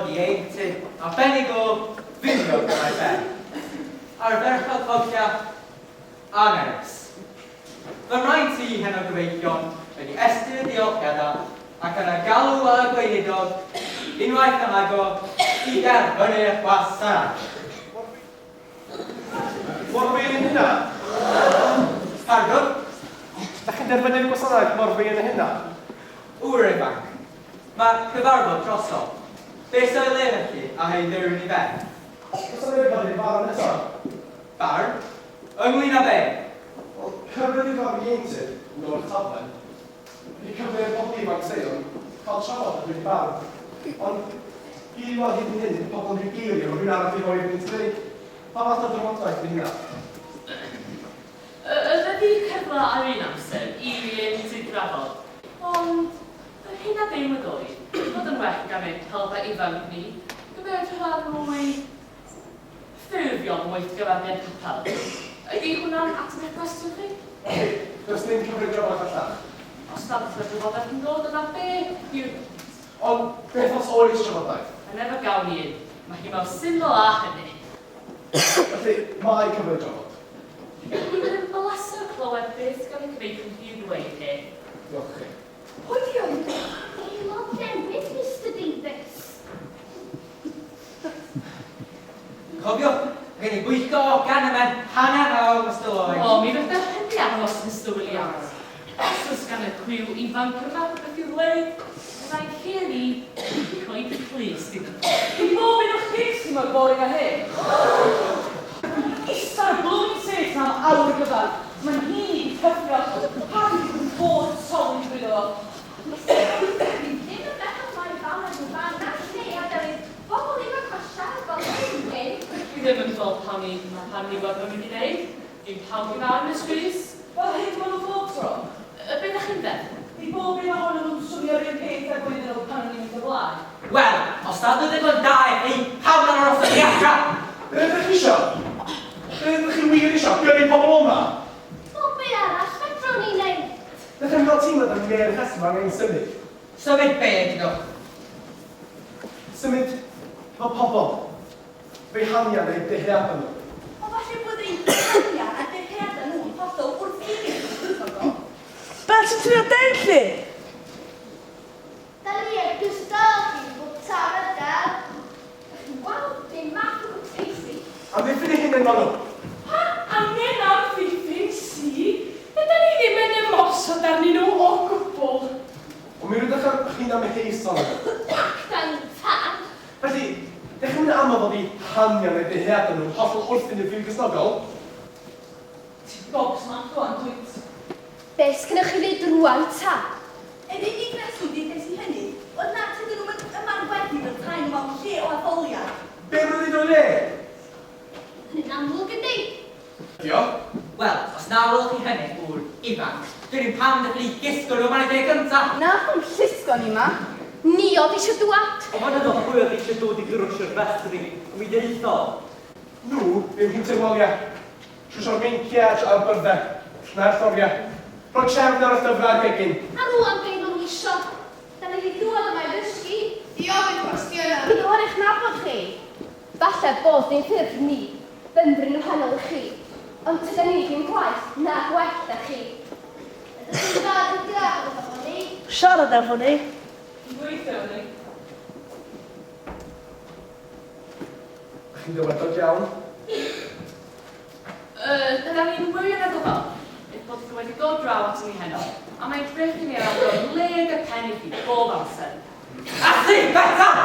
cyfarfod ieuenctid arbennig o finiog ar ei ben. Ardderchog hogia a nerys. Fy mraint i heno gyfeillion ydi estyn y diolchiadau ac yna galw ar y gweinidog unwaith yn rhagor i derfynu'r gwasanaeth. Mor fyr yn hynna? Pardwn? Dach chi'n derfynu'r gwasanaeth mor fyr yn hynna? Ŵr ifanc. Mae'r cyfarfod drosodd. Be sy o'i le felly a hei ddirwyn i ben? Does 'na neb yn ei farn eto. Barn? Ynglŷn â be? Wel, cyfle i farn ieuenctid, yn ôl y taflen, ydy cyfle i'r bobl ifanc Seion cael trafod a dweud eu barn. Ond, hyd yn oed hyd yn hyn, dydy pobl yn rhy geiriau, mae rhywun arall wedi rhoi iddynt ddweud. Pa fath o drafodaeth ydy hynna? Yr ydy cyfle ar un amser i ieuenctid drafod, ond yr hyn a ddim ydoedd, fod yn well gan ein helfa ifanc ni gymeryd rhan mwy ffurfiol yn weithgareddau'r capel. Ydy hwnna'n ateb eich cwestiwn chi? Does dim cyfle i drafod bellach. Os nad oes 'na drafodaeth yn dod, yna be yw'r pwynt? Ond beth os oes trafodaeth? A never gawn ni un. Mae hi mor syml â hynny. Felly, mae cyfle i drafod. Dwi ddim yn bleser clywed beth gan y cyfeillion chi i'w ddweud he. Diolch i chi. Pwy di o? Aelod newydd, Mister Davies. Cofiwch, mae gen i bwyllgor gan yma hanner awr, Mister Lloyd. O, mi fedar hynny aros, Mister Williams. Os oes gan y criw ifanc yma rhywbeth i'w ddweud, byddai'n lle ni coed clust iddyn nhw. Di bob un o chi sy'n mor boring â hyn. Ista ar y blwmin sêt 'na am awr gyfan. Mae'n hun i 'di cyffro. Pa dwi 'di bod yn soli drwyddo fo. Mister Davies, dwi ddim yn meddwl mai fama yw fan na lle i adael i'r bobl ifanc ma siarad fel hyn, hyn. Dwi ddim yn gweld pam i pam ni weld ma'n mynd i neud. Dim pawb i farn, Miss Rees. Fel hyn ma nhw bob tro. Yy be dach chi'n feddwl? Di bob un ohonyn nhw'n swnio'r un peth ag oedden nhw pan o'n i'n mynd o flaen. Wel, os nad oedd ddigon da i chi, pam na arosoch chi adra? Be ydych chi isio? Be ydych chi wir isio? Gyrru pobl o 'ma? Wel, be arall fedrwn ni wneud? Dych chi'n cael teimlad am neu'r rheswm angen symud? Symud be, dudwch? Symud fel pobl. Fe'i hanian eu dyheadau nhw. O falle bod eu hanian a dyheadau nhw'n hollol wrthgyferbyn wrtho fo. Be ti'n trio deud 'lly? Da ni ar gystadlu bob tara da. Dach chi'n gweld be math o gwrteisi. Amddiffyn eu hunain maen nhw. Pa angen amddiffyn sy? Dydan ni ddim yn ymosod arnyn nhw o gwbl. Ond mi rydych chi'n amheus ohonyn nhw. Bachdan tân. Felly, dych chi'n mynd aml fod eu hanian a'u dyheadau nhw'n hollol wrthyn y ffydd Gristnogol? Ti'n gobsmacked ŵan, dwyt? Be sgynnoch chi ddeud rŵan ta? Yr unig reswm ddeudais i hynny oedd nad ydyn nhw'm yn yma'n weddi fel taen nhw mewn lle o addoliad. Be maen nhw'n neud o'i le? Hynny'n amlwg yndi? Ydi o? Wel, os na welwch chi hynny, gŵr ifanc, dwn i'm pam ddech chi gysgo nhw yma'n y lle cynta! Nath o'm llusgo ni 'ma. Ni oedd eisiau dŵad. Ond mae'n anodd pwy oedd eisiau dod i drwsio'r festri, ond mi ddaethon. Nhw yw peintio'r waliau, trwsio'r meinciau a'r byrddau, llnau'r lloriau, rhoi trefn ar y llyfrau a'r gegin. A rŵan be maen nhw isio? Da ni 'di dŵad yma i ddysgu. I ofyn cwestiynau. I ddod i'ch nabod chi. Falle bod ein ffyrdd ni fymryn yn wahanol i chi, ond tydan ni ddim gwaeth na gwell na chi. Ydych chi'n barod i drafod efo ni? Siarad efo ni. Yn gweithio efo ni. Dach chi'n dywedog iawn. Yy, dydan ni'n wirioneddol falch eich bod chi wedi dod draw aton ni heno, a mae'n grêt i ni ar agor led y pen i chi bob amser. A chdi, Betsan!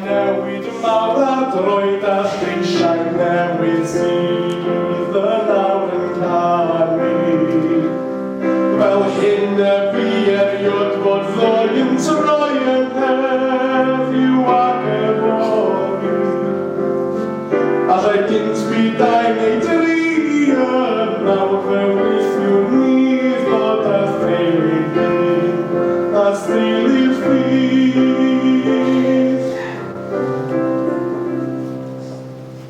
Newid mawr a droed a lleisiau newydd sydd yn awr yn canu. Fel hyn y bu erioed fod ddoe yn troi yn heddiw ac efory. Allai gynt bu dau neu dri yn awr fe weithiwn ni ddod â theulu hyn a theulu'r ffydd.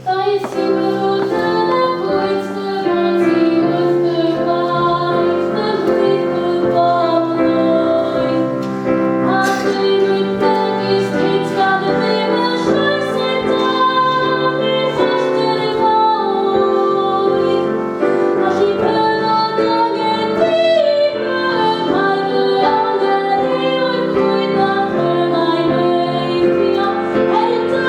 Daeth i fod yn y bwyd dy roi ti wrth dy waith ymhlith y bobloedd. A dwynwyd megis cynt gan y byw y llais sy'n daflu'r holl dyrfaoedd. A llu byddod angen di mae fy angen i oedd bwyd na phrynau weithio er dy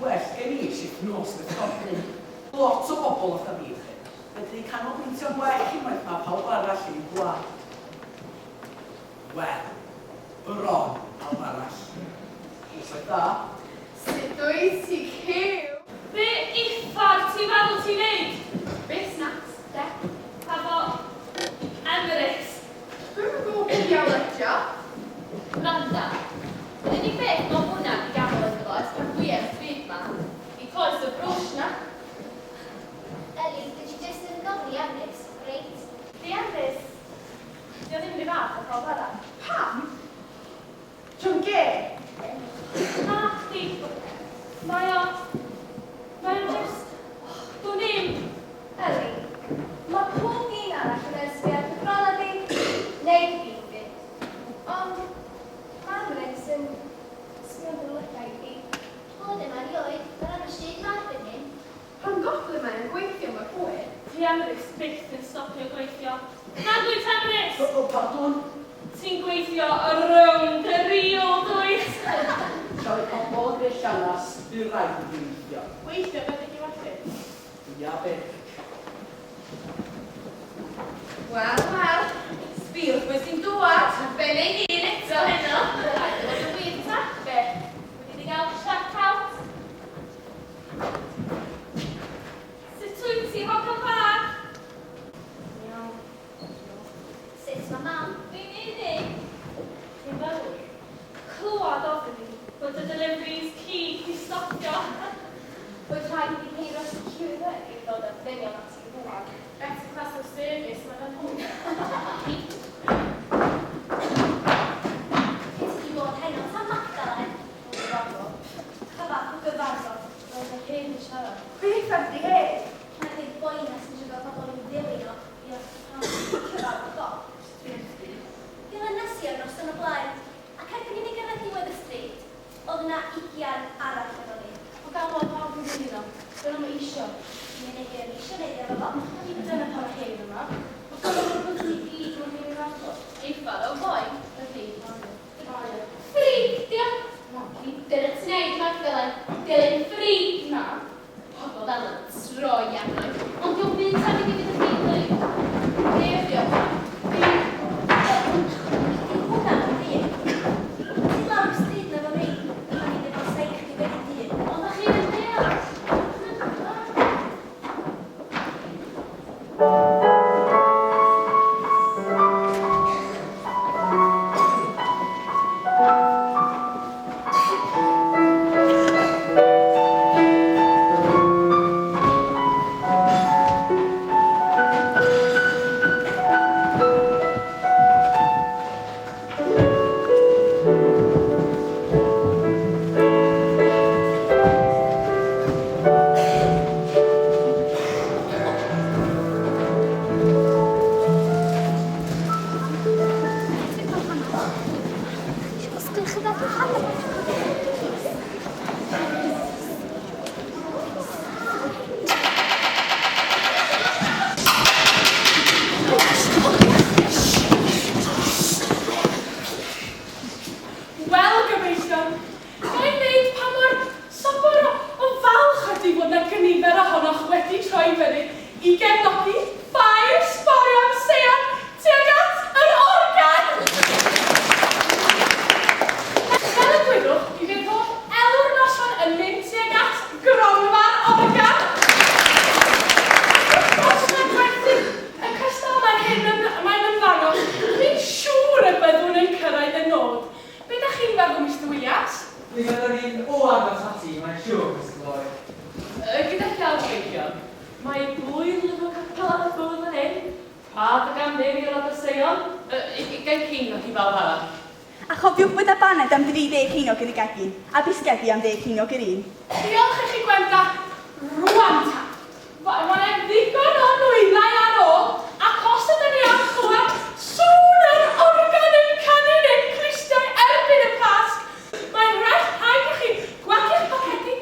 Well gen i shift nos beth bynnag. Lot o bobl fatha fi, chi. Fedru canolbwyntio'n well unwaith mae pawb arall yn gwlad. Wel, bron pawb arall. Noswaith dda. Sut wyt ti, Cyw? Be uffar ti'n meddwl ti'n neud? Busnas, de. Hefo Emrys. Dwi'm yn gwybod pwy diawl ydi o. Gwranda. Yr unig beth mae hwnna di gafel ynddo fo ers pan dwi ar y stryd ma, di coes y brwsh na. Elin, dwi ti jyst yn gofyn i Emrys, reit? Di Emrys, di o ddim rhy fath o pawb arall. Pam? Ti'n gay? Na, chdi. Mae o... Mae o just... Oh, dwn i'm. Elin, mae pob dyn arall yn ysbi ar dy bron di, neu dy fi. Ond mae Emrys yn sbio dy lygaid di. Oedd yma erioed, mae'n ar y stryd ma erbyn hyn. Pan goblin mae'n gweithio mor hwyr. Di Emrys byth yn stopio gweithio. Na dwyt Emrys! O, o, pardwn. Ti'n gweithio rownd y rîl, dwyt? Tra oedd pobl yn greu llanas, bu rhaid i fi weithio. Weithio beth ydi werthu? Ia be. Wel, wel, sbïwch beth sy'n dŵad. Ben ei hun eto heno. Rhaid i fod yn wir ta. Be? Wedi di gael check out? Sut wyt ti, hogan bach? Iawn. Sut mae mam? Fi'n unig. Ti'n meddwl? Clywed ofyn i bod y deliveries cig di stopio. Oedd rhaid i ceiro secure i ddod â'r dynion at i rŵan. Better class of service, mae nhw. Os gwelwch yn dda. Wel, gyfeillion, ga i ddeud pa mor sobor o, o falch ydy fod 'na gynifer ohonoch wedi troi fyny i gefnogi ffair sborion Seion tuag at yr organ! Fel y gwyddoch, mi fydd holl elw'r noson yn mynd tuag at gronfa'r organ. Wrth gwrs, mae'n gwerthu y cystal mae'r hyn yn, mae'n ymddangos, dwi'n siŵr y byddwn yn cyrraedd y nod. Be da chi'n feddwl, Mr Williams? Mi fyddwn ni'n o agos ati, mae'n siŵr, Mr Lloyd. Gyda llaw gyfeillion, mae blwydd lyfr capel ar y bwrdd fan hyn, rhad ac am ddim i aelodau Seion, ugain ceiniog i bawb arall. A chofiwch fod 'na baned am dri deg ceiniog yn y gegin, a bisgedi am ddeg ceiniog yr un. Diolch i chi Gwenda. Rwan ta. Mae 'na ddigon o nwyddau ar ôl, ac os ydyn ni am clywed sŵn yr organ yn canu'n ein clustiau erbyn y Pasg, mae'n well rhaid i chi gwagu'ch pocedi,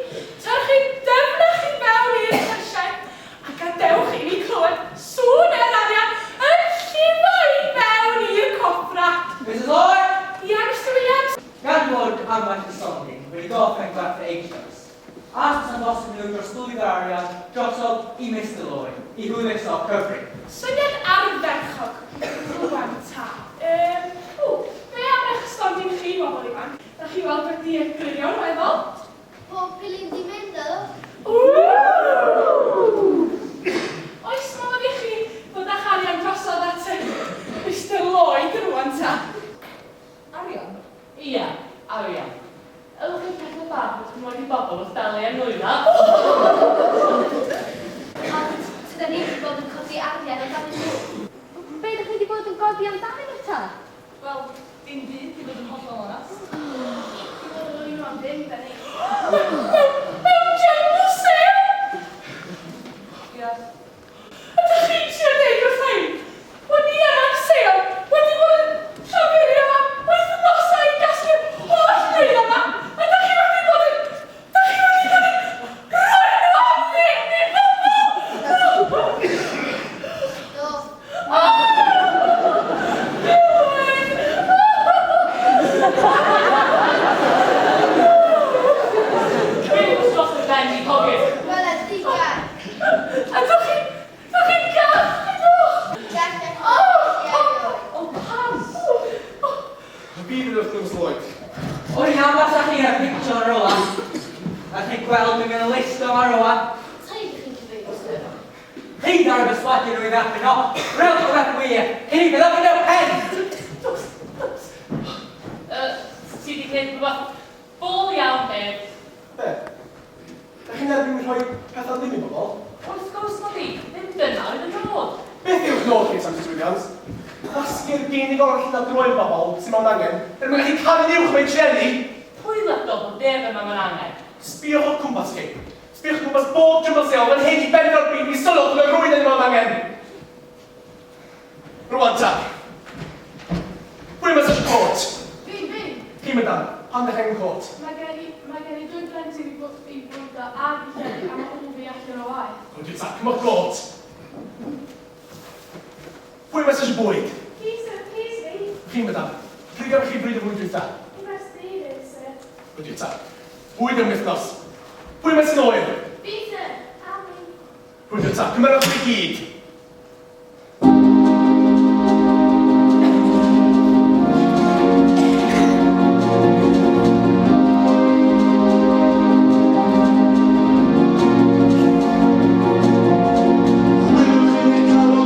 tyrchu'n dyfnach i fewn i'r cyrsiau, a gadewch i ni clywed sŵn yr arian yn llifo i fewn i'r coffra. Mrs Lloyd! Ia, Mister Williams? Gan fod ambell i stondin wedi gorffen gwerthu eisoes, a os yn bosib nhw drosglwyddo'r arian drosodd i Mister Lloyd i hwyluso cyfri. Syniad ardderchog. Rwan ta. Yym, ww, be am eich stondin chi, bobl ifanc? Da chi weld wedi eglurio'n weddol? Pob pilyn di mynd o. Ww! Oes modd i chi ddod â'ch arian drosodd at y Mister Lloyd rwan ta? Arian? Ia, arian. Ewch i'r pethau bach wrth rhoid i bobl wrth dalu am nwyddau. Ond tydan ni wedi bod yn codi arian amdanyn nhw. Be ydych chi wedi bod yn godi amdanyn nhw ta? Wel, dim byd, i fod yn hollol onast. Dwi'n meddwl bod nhw am ddim, da ni. Mewn jumble sale! Ia. Ydych chi'n trio deud wrtha i bod ni yma'n Seion wedi bod yn llafurio am wythnosau i gasglu'r holl nwyddau yma, a dach chi wedi bod yn... dach chi wedi bod yn rhoi nhw am ddim i bobl! Do. Diwedd! Byw dros y ben i hogyn. Wel, digar. Ydych chi... ydych chi'n gall, ydych? Gallech O! O, pam? Y byd yn wrth Miss Lloyd. O'n i'n ambell â chi ar y picture rwan. A chi'n gweld mi mewn list yma rwan. Taid i chi'n cyfeirio, sir. Hyd ar y byswadu nhw i ddechrau no. Rewch o beth wir. Cyn i fydd yn y pen. Ti wedi gwneud rhywbeth ffôl iawn, Dave. Be? Da chi'n erbyn rhoi pethau ddim i bobl? Wrth gwrs mod i, ddim dyna oedd y nod. Beth yw'ch nod chi, Sanctus Williams? Gwasgu'r geinigol allan ar droed bobl sy'n mewn angen, er mwyn gallu canu'n uwch mewn trueni? Pwy ddywedodd bod ef yma mewn angen? Sbïwch o'ch cwmpas chi. Sbïwch o gwmpas bob jumble sale fan hyn i ben o'r byd, mi sylwch bod rhywun yn mewn angen. Rwan ta. Pwy mae eisiau cot? Fi, fi. Chi, madam, pam ddech angen cot? Mae gen i dwy blentyn i bwydo a i lledu a mae ôl fi allan o waith. Pwy ta, cymwch cot. Pwy mae eisiau bwyd? Fi, sir, please fi. Chi, madam, pryd gafoch chi bryd y fwyd dwytha? Wnes di, sir. Pwy ta? Bwyd am wythnos. Pwy mae sy'n oer? Fi, sir. A fi. Pwy ta? Cymerwch chi gyd. Chwilwch yn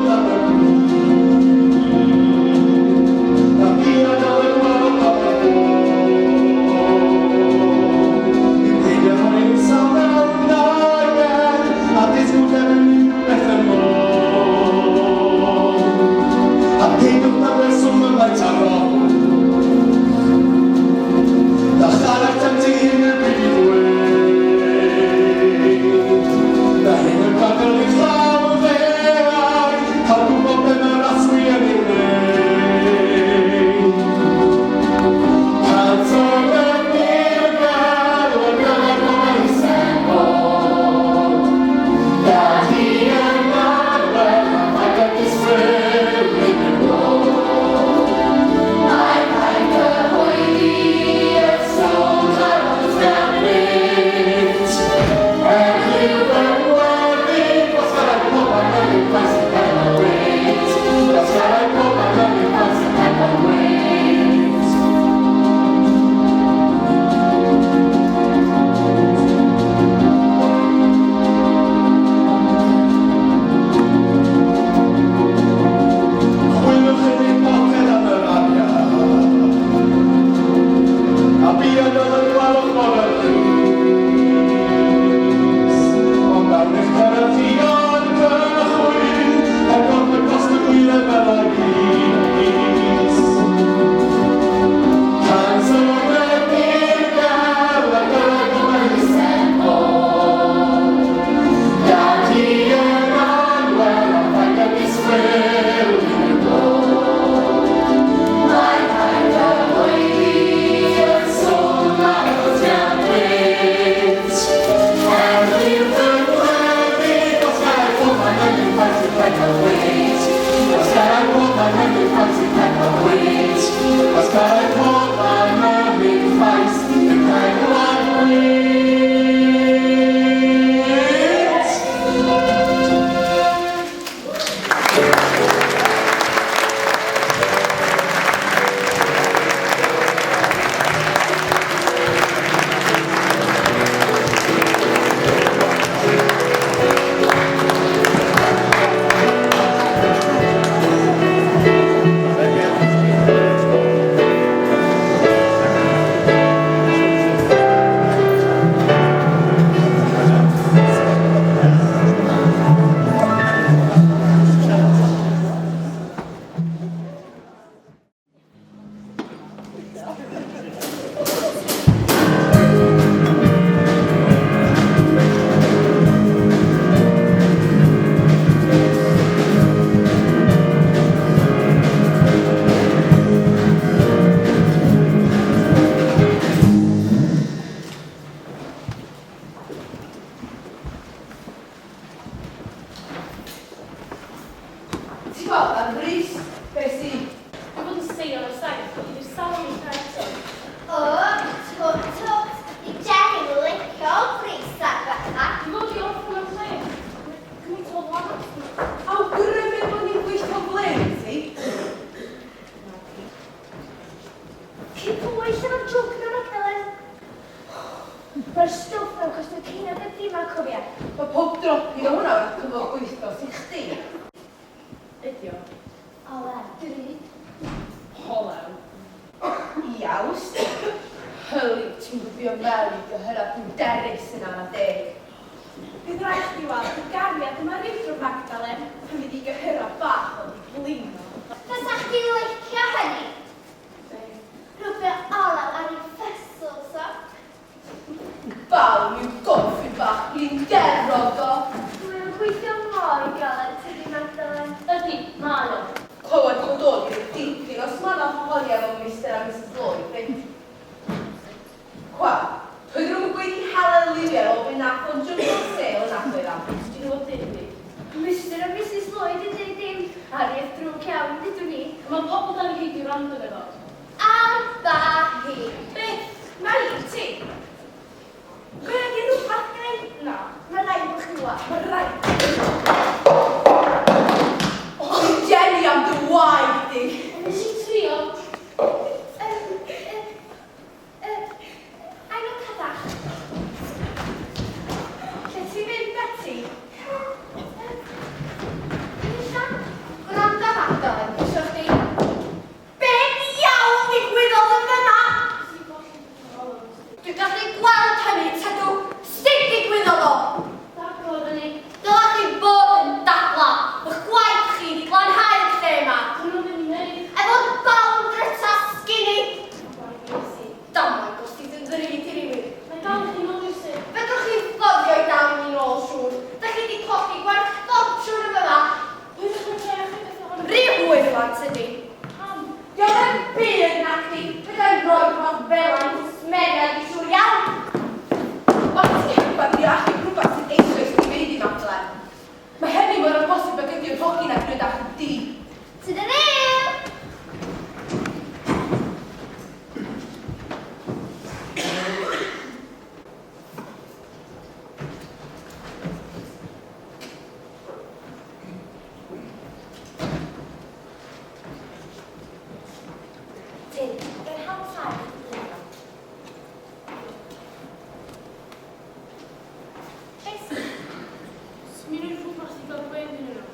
Ti'n gweld ar frys, be sy? Dwi'n bod yn seion o'r saith, ond dwi'n safon i eto. O, twt twt, di Jenny'n licio brys ar fatha. Dwi'n bod i orffen o'r lle. Mae gymaint o waith. Awgrymu bod ni'n gweithio flin, ti? Cyn pwyll efo'r jwc na Magdalen. Mae'r stwff na'n costio ceiniog y dim a cofia. Mae pob dropyn o hwnna wrth cyflog wythnos i chdi. Ydi o. Olew, drud. Holew. Iaws. Hyli, ti'n gwybio mewn i gyhyrau pryderus yn ana deg. Bydd rhaid chdi weld y gariad yma rywdro Magdalen pan fydd i gyhyrau bach o di blino. Fysa chdi licio hynny? Rhywbeth olew ar ei ffysl, so. Bawm i'w goffi bach blinderog o. Mae'n gweithio mor galed, tydi Magdalen. Ydi, mae o. Clywed bod dod i'r dipyn os mae yna holi efo Mr a Mrs Lloyd, reit? Qua, toedd nhw'n gweiddi hallelujah o fe nath o'n jumbo sale yn agwedd am. Ti'n gwybod dim fi. Mr a Mrs Lloyd yn dweud dim. Arieth drwg iawn, dydw ni. Mae pobl dan i hyd i wrando efo. Am ba hi. Beth? Mae i ti? Be ydi rhywbeth gneu? Na, Mae rhaid bod chdi weld. mae rhaid. O, Jenny am dy waed di. Nes i trio. Aino cadach. Lle ti'n mynd, Betty? Nilla? Gwranda Magdalen, isio chdi. Be diawl ddigwyddodd yn fyna? Dwi'n gallu gweld hynny, tydw. Sut ddigwyddodd o? Daglo fyny. Dylech chi bod yn dagla. Eich gwaith chi di glanhau'r lle yma. Dyn nhw'n mynd i wneud. Efo'r bawn dryta sginny. Iesu. Damwain gosti yn ddrud i rywun. Mae dal chi nôl Iesu. Fedrwch chi fforddio i dal i mi nôl siŵr. Dych chi di colli gwerth ffortiwn yn fyma. Pwy ydych chi'n trio chi beth ohono? Rhy hwyr rwan tydi. Pam? Diolch yn byd na chdi. Byddai'n rhoi rhywbeth fel yna i smeriad i siŵr iawn. Mae ti heb di allu rhywbeth sydd eisoes wedi mynd i Magdalen. Mae hynny mor amhosib ag ydy'r hogyn a gwneud achub di. Toodaloo! Tim, yr hawl llai yn blino. Beth? Swn i'n rhoi rhywbeth i gael gwen yn nhw.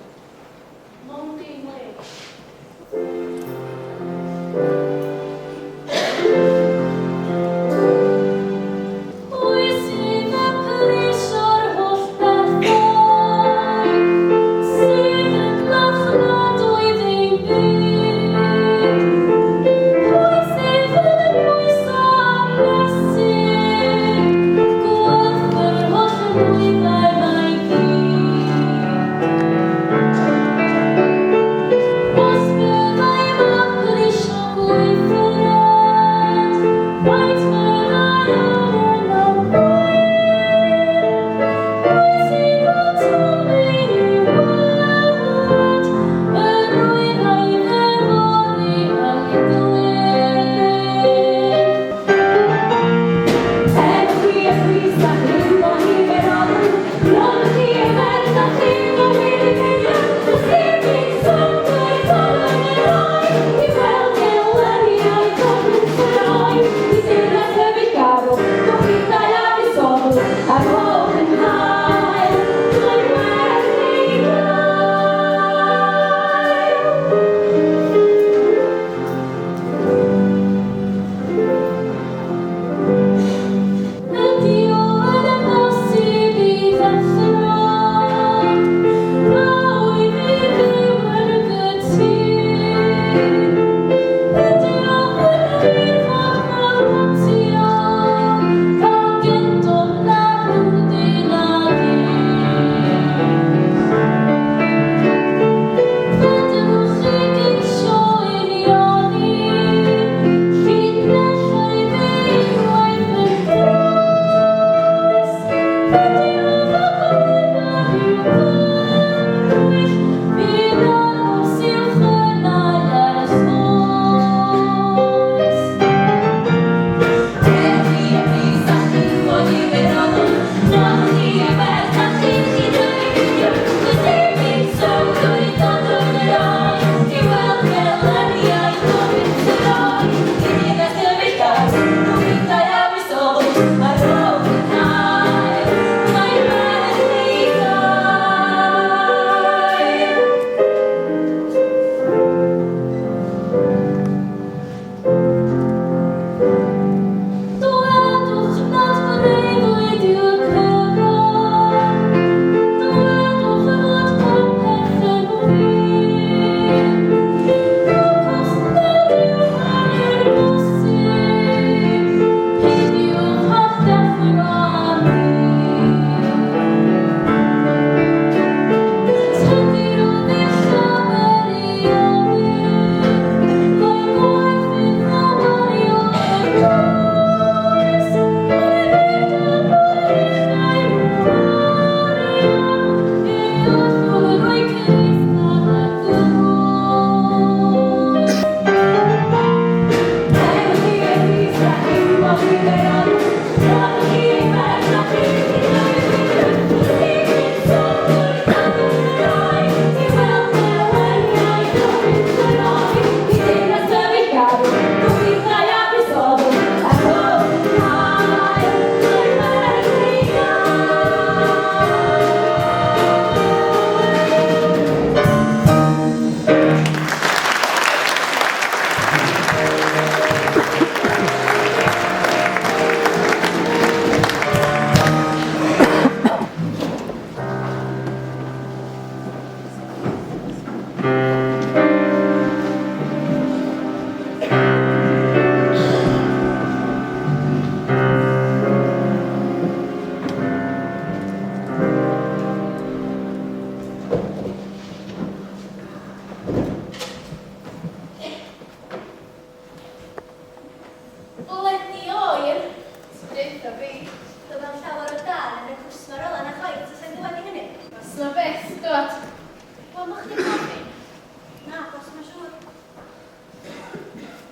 mae'n siŵr.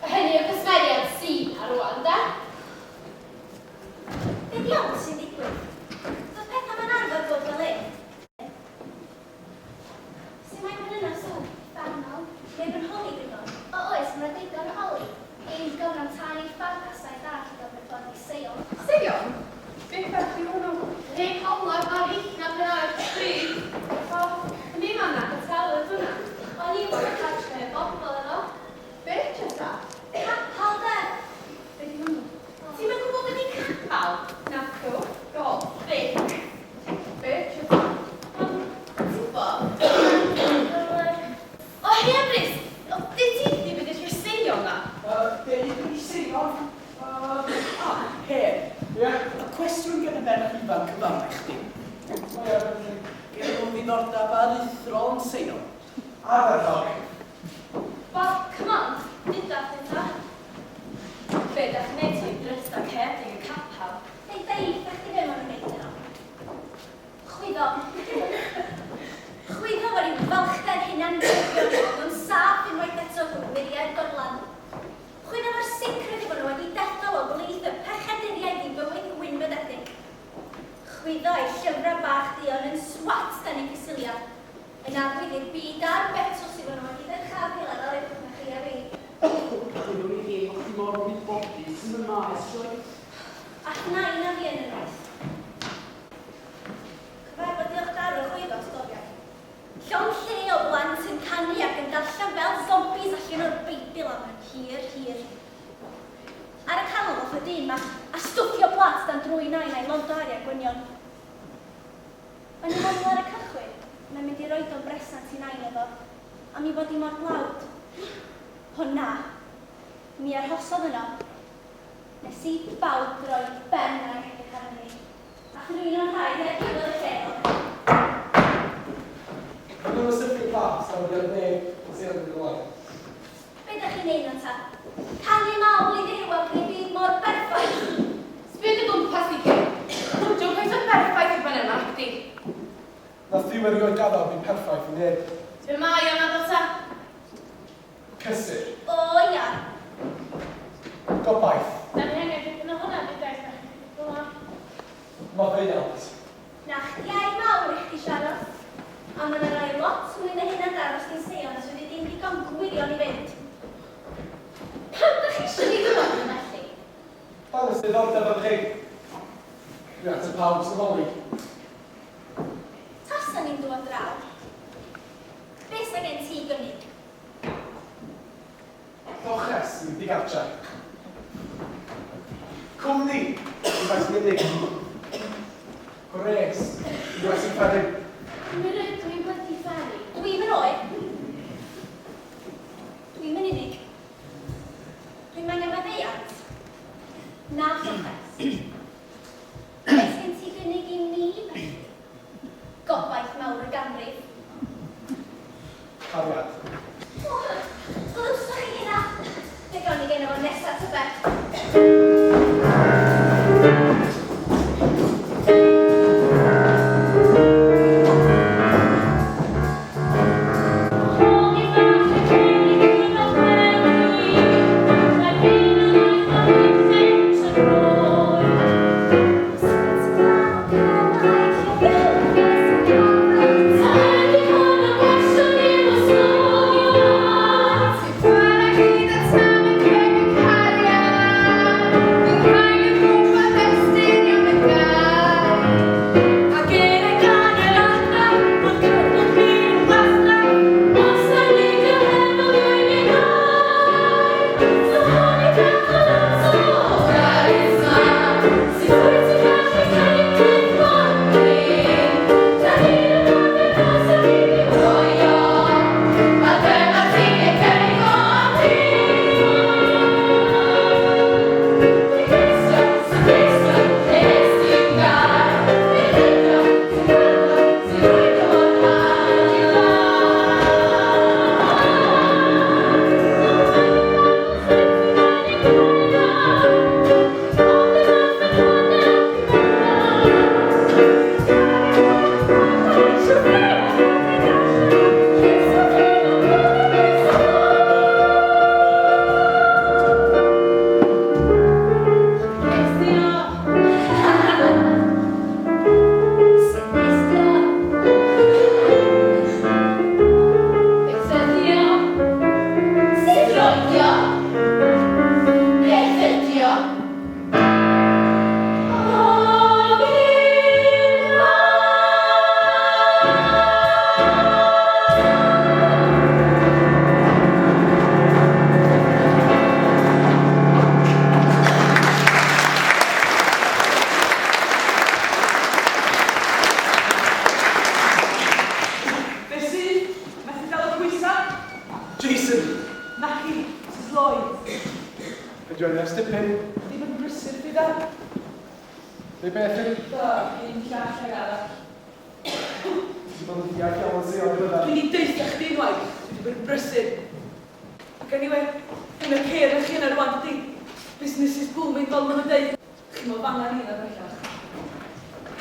Hynny o gwsmeriaid sy'n ar rwan, da? Be ddiawl sy'n digwydd? Doedd pethau ma'n arfer bod fel hyn. Sut mae pan yna sŵn? Barnol. Neb yn holi digon. O oes, mae 'na digon o holi. Un digon am tân i'r ffardasau dall i ddod mewn ffordd i Seion. Seion? Beth ferch yw hwnnw? Rhei olaf ar eithaf pan ar y pryd. O, mi ma na hotel yd hwnna. O'n i'n bod yn cartre bobl efo. Be, Cheta? Capal de. Be di hwnnw? Ti'm yn gwybod be di capal? Nacw. Golf. Beic. Be, Cheta? Ond, ti'n gwybod? O, hei Emrys! O, dyd ti di be di'r Seion na? Be di Seion? A, hen. Ie? Y cwestiwn gan y ferch ifanc yn fama i chdi. Mae ar y Gen nhw ddiddordeb aruthrol yn Seion. Ardderchog. Wel, come on, duda chdi ta. Be dach chi'n neud trwy drysta cerdyn y capal? Hei, deud chdi be maen nhw'n neud yno. Chwyddo. Chwyddo fo ryw falchder hunangofion nhw yn saff unwaith eto rhwng muriau'r gorlan. Chwyddo fo'r sicrwydd eu bod nhw wedi dethol o blith y pechaduriaid i fywyd gwynfydedig. Chwyddo eu llyfrau bach duon yn swat dan eu cysylltiad. Yn arwydd i'r byd a'r betws i fod nhw wedi dyrchafu lefel uwch na chi a fi. Doeddwn i ddim bod chdi mor wybodus yn y maes, Joyce. Ac nain a fi yn y maes. Cyfarfod diolchgarwch oedd o, storiau. Llond lle o blant yn canu ac yn darllen fel zombies allan o'r Beibl am yn hir, hir. Ar y canol ddoth y dyn 'ma a stwffio plat dan drwy nain a'i lond o arian gwynion. O'n i'n meddwl ar y cychwyn, mae'n mynd i roid o'n bresant i nain iddo, am i fod hi mor dlawd. O na! Mi arhosodd yno, nes i bawb droi ben ar edrych arno ni, a thrwyno'n rhaid ar diwedd y lle iddo. Maen nhw'n sythu plat dan diod neb yn sydd yn ymlaen. Be dach chi'n neud 'na ta? Canu mawl i Dduw ac ni fydd mor berffaith. Sbia dy gwmpas di Kay. Dio'm cweit mor berffaith i'r fan yma, nacdi? Nath Dduw erioed gaddo byd perffaith i neb. Be mae o'n addo ta? Cysur. O ia. Gobaith. Da ni angen dipyn o hwnna dudais na chi fel 'na. Maddeuant. Na chdi air mawr i chdi siarad. A ma' 'na rai lot mwy na hynna d'aros ni'n Seion os fyddi di'n ddigon gwirion i fynd. Pam dach chi isio ni ddod yma felly? Dangos diddordeb ynddo chi. Dwi ateb pawb sy'n holi. Tasa ni'n dŵad draw, be sa gen ti i gynnig? Lloches i ddigartre. Cwmni i rai sy'n unig. Gwres i rai sy'n fferi. Mi rydw i'n blydi fferi. Dwi'm yn oer. Dwi'm yn unig. Dwi'm angen maddeuant. Na lloches. Be sgen ti gynnig i mi felly? Gobaith mawr y ganrif. Cariad. O, glywsoch chi hynna? Be gawn ni geno fo nesa tybed? Jason! Naci, Mrs Lloyd. Be dwi'n ers dipyn? Di bod yn brysur ydy da. Neu beth yw? Do, un llall ag arall. Ti bod yn ddiarth iawn yn seo diweddar. Dwi wedi deutha chdi unwaith. Dwi wedi bod yn brysur. Ac anyway, yn y ceir ych chi yna rwan, dydy. Business is booming fel maen nhw'n deud. Chi'n meddwl fanna ni yna bellach.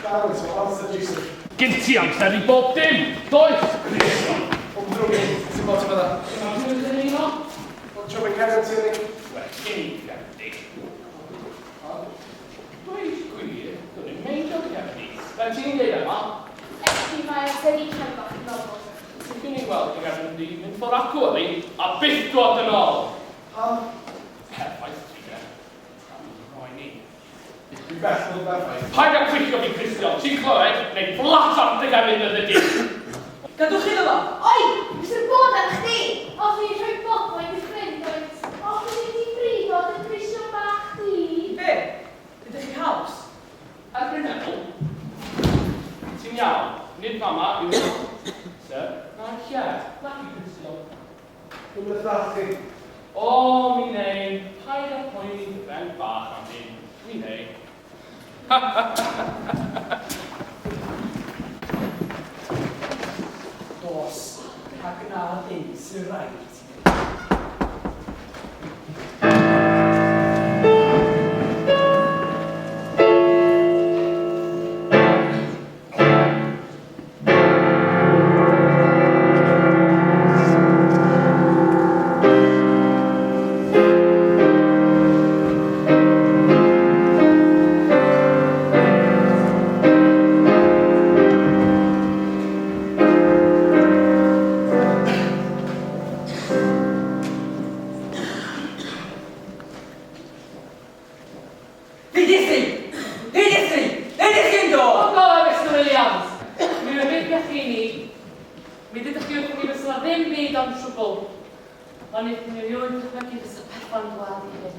Balance o amser, Jason. Gyn ti amser i bob dim, does, Cristion? Ond ddrwg i, ti'n bod ti'n fydda. Dim amser yn un o? Wel, tro mae'n cerdded ti unig. Wel, gen i gefn di. Dweud gwir, dwi'n i'n meindio dy gefn di. Fel ti'n dweud yma? Ydy, mae amser i cael bach yn nofel. Ti'n i'n gweld dy gefn di mynd ffordd acw yli, a byth dod yn ôl. Pam? Perffaith ti, de. Am roi ni. Dwi'n bell fod yn berffaith. Paid â clicio fi, Cristion, ti'n clywed? Neu fflat ar dy gefn yn y dydd. Gadwch chi fo! Oi! Beth sy'n bod ar chdi? Oedd hi'n rhoi bobl i ffrind oed. Oedd hi wedi brifo dy grisio bach di. Be? Ydych chi haws? Erbyn meddwl, ti'n iawn, nid fama yw'r Sir, na'r lle, nac i Cristion. Dwi'n mynd ddall chi. O, mi nei, paid â poeni dy ben bach am hyn, mi nei. Dos, rhag na hyn sy'n rhaid i ti. Ddudes i! Ddudes i! Ddudes i'n do! O go, Mr Williams! Mi rybuddiach chi ni. Mi ddudech chi wrthym ni fysa 'na ddim byd ond trwbl. Ond wnaethon ni erioed ddychmygu fysa pethau'n dwad i hyn.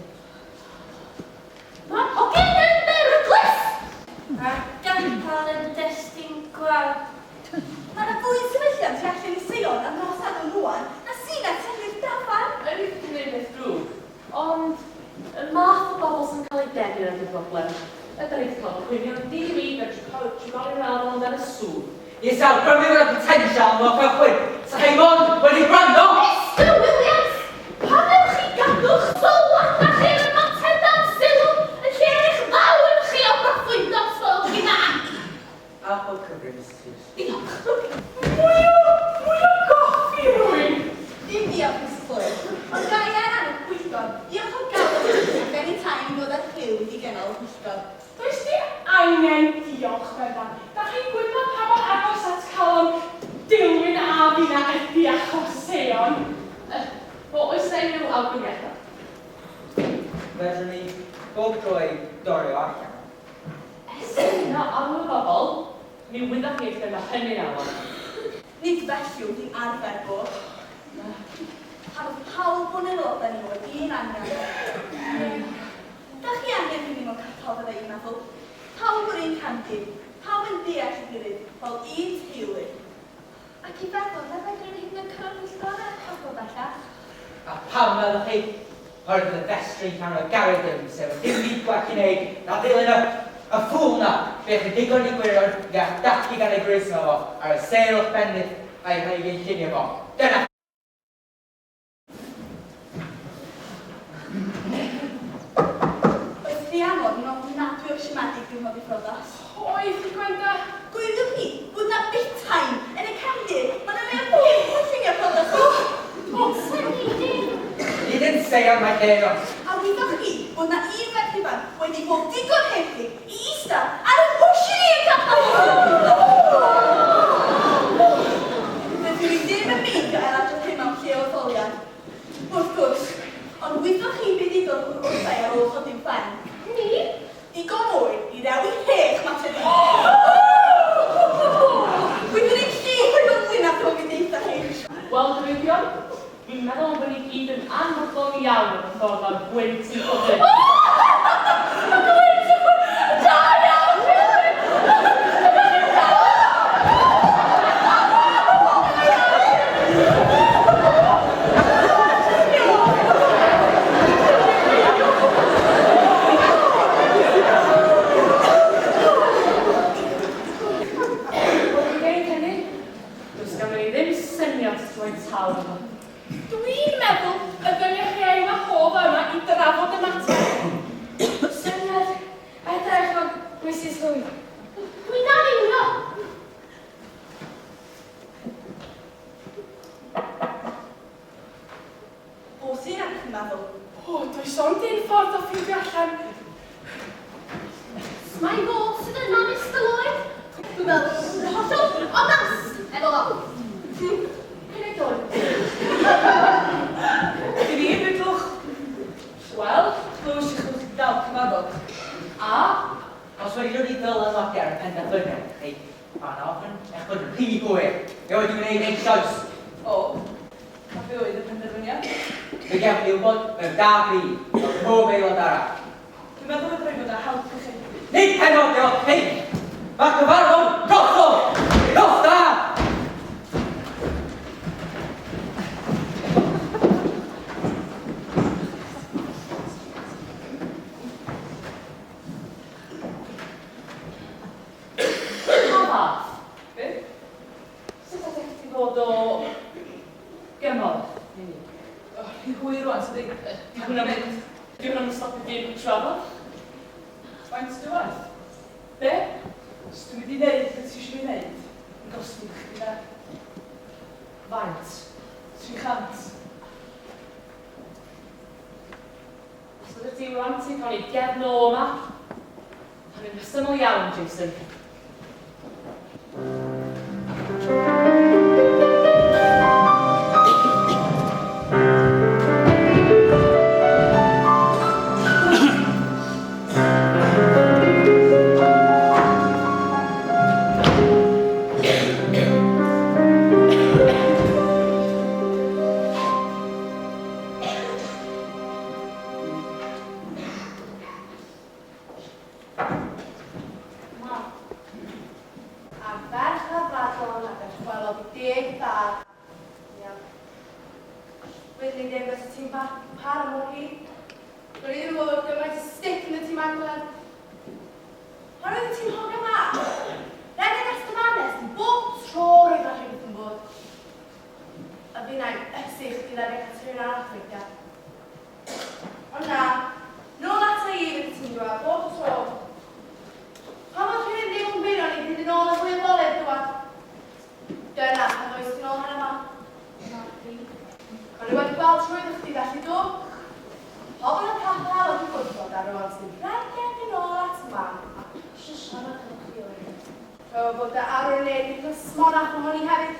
Mae'r hogyn yn beryglus! A'r gapel yn destun gwawd. Mae yna fwy sefyllion tu allan i Seion ar nos Sadwrn rŵan na sy'n na tu allan i'r dafarn. Yn i gwneud peth drwg, ond y math o bobl sy'n cael eu denu ydy'r broblem. Ydan ni wedi cael cwynion di-ri gan trigolion yr ardal amdan y sŵn. Nes awgrymu fod y potensial yno cychwyn. Sa chi mond wedi gwrando! Mister Williams, pam ewch chi gadw'ch sylwadau chi ar y mater dan sylw yn lle ar eich ddawn chi o broffwyddo os gwelwch chi'n dda? Apple cyfrin, Misus Hughes. Diolch. Mwy o... mwy o goffi rhywun! Dim diolch, Misus Lloyd. Ond ga i ar ran y pwyllgor, diolch o galon i chi am ganiatáu i mi ddod â'r cliw i ganol y pwyllgor. Does dim angen diolch, Bevan. Da chi'n gwybod pa mor agos at calon Dilwyn a finna ydi achos Seion. O, oes 'na unrhyw awgrymiadau? Fedrwn ni bob tro ei dorri o allan. Estyn am y bobl, mi wyddoch chi lle mae hynny'n arwain. Nid felly oedd hi'n arfer bod. Pan oedd pawb o'n aelodau ni o'r un anian. Da chi angen hynny mewn capel fydda i'n meddwl. Pawb o'r un cefndir, pawb yn deall ei gilydd fel un teulu. Ac i feddwl na fedrwn ni hyd yn oed cyrraedd pwyllgorau'r capel bellach. A pam meddwch chi? Oherwydd y festri rhan o Garedin, sef ddim byd gwell i wneud na ddilyn y y ffŵl 'na! Fe chi ddigon i gwirion i gall dathlu gan ei groeso fo ar y sêl o'ch bendith a'i rhoi ei gynllunio fo. Dyna chi! Oedd Rhiannon yn ofnadwy o siomedig diwrnod ei phriodas. Oedd hi, Gwenda? Gwiriwch chi fod 'na butain yn y cefndir, ma' 'na mwy o bump o lluniau priodas o! O, synnu dim! Nid yn seion mae lle iddo. A wyddoch chi fod 'na un ferch ifanc wedi bod digon henffig i ista ar y cwshin i y capel? Dydw i ddim yn meindio ailadrodd hyn mewn lle o etholiad, wrth gwrs, ond wyddoch chi be ddudodd wrtha i ar ôl chodi'n phen? Ni? Digon oer i rewi hech mater i. Wyddwn i'n lliw ymlyn â phrofedigaethau chi. Wel, gyfeillion, fi'n meddwl bod ni gyd yn anfodlon iawn am y ffordd mae'r gwynt yn codi. Y gwynt yn codi! Da iawn, Philip! Dwi'n meddwl y dylech chi ei wahodd yma i drafod y mater. Syniad ardderchog, Misus Llwyd. Dwi'n dal i wylio. O, sy'n ac yn meddwl. O, does ond un ffordd o ffeindio allan. Mae fod sydd yna, Mr Lloyd. Dwi'n meddwl, yn hollol onast efo fo. Cyn ei dod. Dyn ni, bydwch. Wel, glywys i chwch dal cyfarfod. A, os wedi dod i ddylanwadu ar y penderfyniad, neu mae'n ofn eich bod yn rhy hwyr, fe wedi gwneud eisoes. O, a be oedd y penderfyniad? Fe gefn ni wybod mewn da bryd, fel pob aelod arall. Dwi'n meddwl fedra i fod â help i chi. Nid heno, diolch hyn! Mae'r cyfarfod drosodd! Nos da! Pa fath? Be? Sut allech chdi fod o gymorth i ni? O, rhy hwyr rwan, tydi? Di hwnna'n mynd. Di hwnna'n stopio dim trafod? Faint dy waith? Be? Os dwi'n mynd i wneud beth ti eisiau fi wneud, yn gostwng chdi da. Faint? 300. Os ydych ti rwan, ti'n cael ei gefn o yma. Mae'n rhesymol iawn, Jason. Ma. A ferch a fradlon ac a chwelodd deg dad. Ia. Wyddwn i ddim fysa ti'n para mor hir. Do'n i ddim yn gwybod gymaint o stick yn y tŷ Magdalen. Pan oeddet ti'n hogan fach, rhedeg at dy fanes bob tro roedd 'na rhywbeth yn bod. A finnau'n ysu i chdi redeg at rhywun arall weithiau. Ond na, nôl ata i fyddet ti'n dŵad bob tro. Pan oedd rhywun ddim yn gwyro ni fynd yn ôl am fwy o foledd dŵad. Dyna pan ddois ti nôl heno 'ma. O'n i wedi gweld trwyddo chdi felly do? Pobl y capel wedi gwrthod a rwan sy'n rhedeg yn ôl at mam a Siarad efo chdi oedd. O, fod dy arwr neb yn plismonach ohoni hefyd.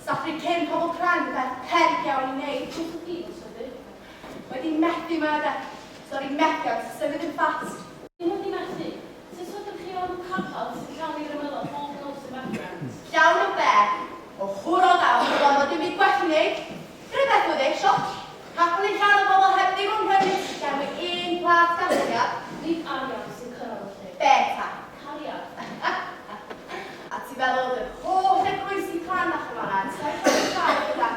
Sathru cyn pobl cranc yn beth peryg iawn i wneud. Beth ydi dy syllu? Wedi methu mae de. Sori methiant, symud yn fast. Dim wedi methu. Sut ydych chi o'n capel sy'n llawn i'r ymylon bob nos yn methiant? Llawn o be? O chwrol a chwrol, dim byd gwell i wneud. Dyna beth oedd e isio. Capel yn llawn o bobl heb ddigon rhyddid i llenwi un plât gasgliad. Nid arian sy'n cyrraedd y lle. Be ta? Cariad. A ti fel oedd yr holl eglwysi crannach yn fan'na yn saith o'r llaw gyda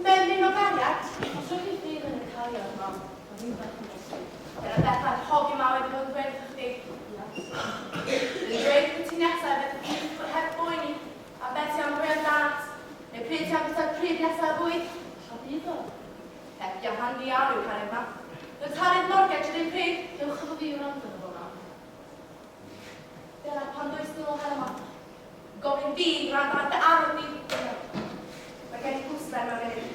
mymryn o gariad. Os ydych chi ffydd yn y cariad, mam, mae rhywbeth yn bosib. Dyna beth mae'r hogyn 'ma wedi bod yn dweud wrtho chdi. Yn dweud wrth ti nesaf beth ti heb boeni a beth ti am rhoi amdanat, neu pryd ti am bwyta'r pryd nesaf o fwyd. A bydd o. Peth handi iawn yw cariad 'ma. Dwi'n talu'r mortgage yr un pryd. Dewch efo fi i wrando arno fo, mam. Dyna pan ddois nôl heno 'ma. Gofyn fi i wrando ar dy arwr di. Mae gen i gwsmer mewn munud.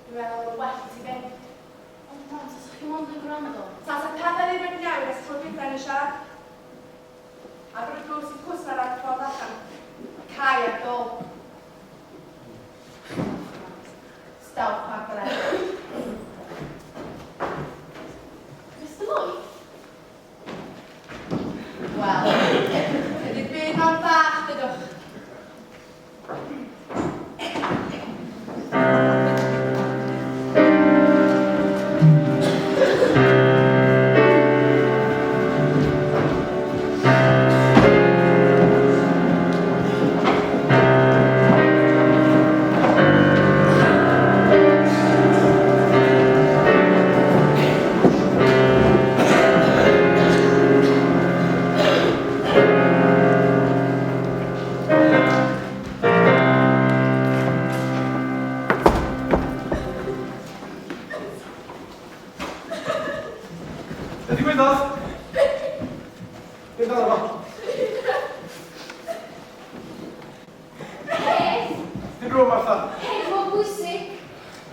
Dwi'n meddwl bod well i ti fynd. Ond mam, tasach chi mond yn gwrando. Tasa pethau ddim wedi newid ers tro dwytha ni siarad. Agor y drws i'r cwsmer ar y ffordd allan. Cau ar dôl. Stawch, Magdalen. Mr Lloyd? Wel, ydy'r byd ma'n fach, dydwch.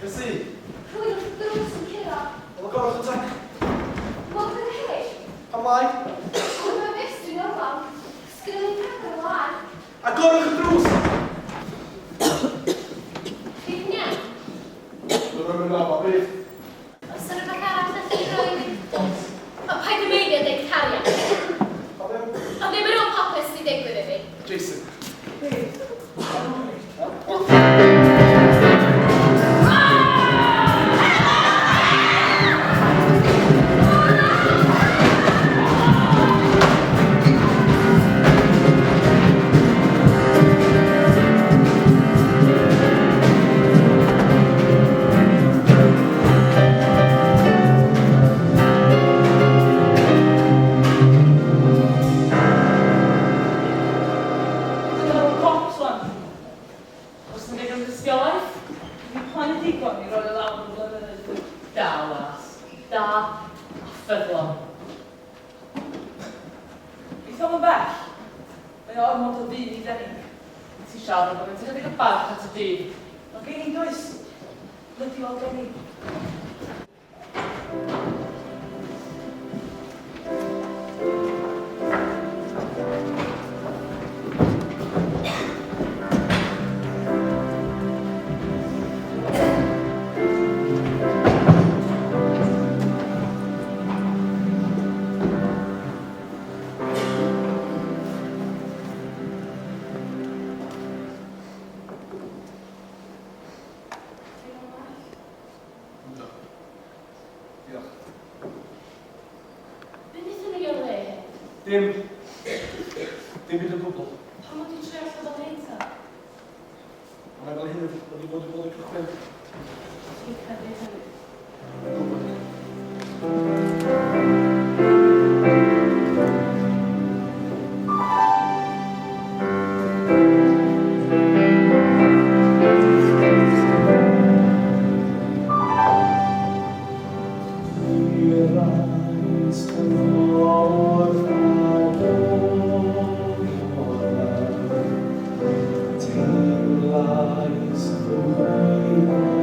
Beth sy? Rhywun wrth drws yn curo. Wel, agorwch y te. Wel, dyna chi. Pam lai? Ond mae festri'n orlawn. Sgynnon ni'n rhagor o lan. Agorwch y drws! Chi'n iawn? Dwi'n mynd am o bryd. Oes yna rhywbeth arall allwn ni roi i fi? O, paid â meiddio deud cariad. Ond ddim ar ôl popeth sydd 'di digwydd iddi. Jason. Dwi'n meddwl cops wan. Os yn digon dystiolaeth, Dwi'n poeni digon i roi o lawr yn blynyddoedd. Da, las. Da, a ffyddlon. Eith o'm yn bell. Mae o ormod o ddyn i denu. Ti'n siarad bod yn chydig o barch at y dyn. Mae gen i does. Lydi weld gen i. Yndw. Diolch. Be wnaethon ni o'i le? Dim. Dim byd o gwbl. Pam oedd ti'n trio allan fel hyn ta? Ond mae fel hyn wedi bod yn bod y cychwyn. Ti'n credu hynny? Dwi'n gwybod hynny. Teimlais fwy.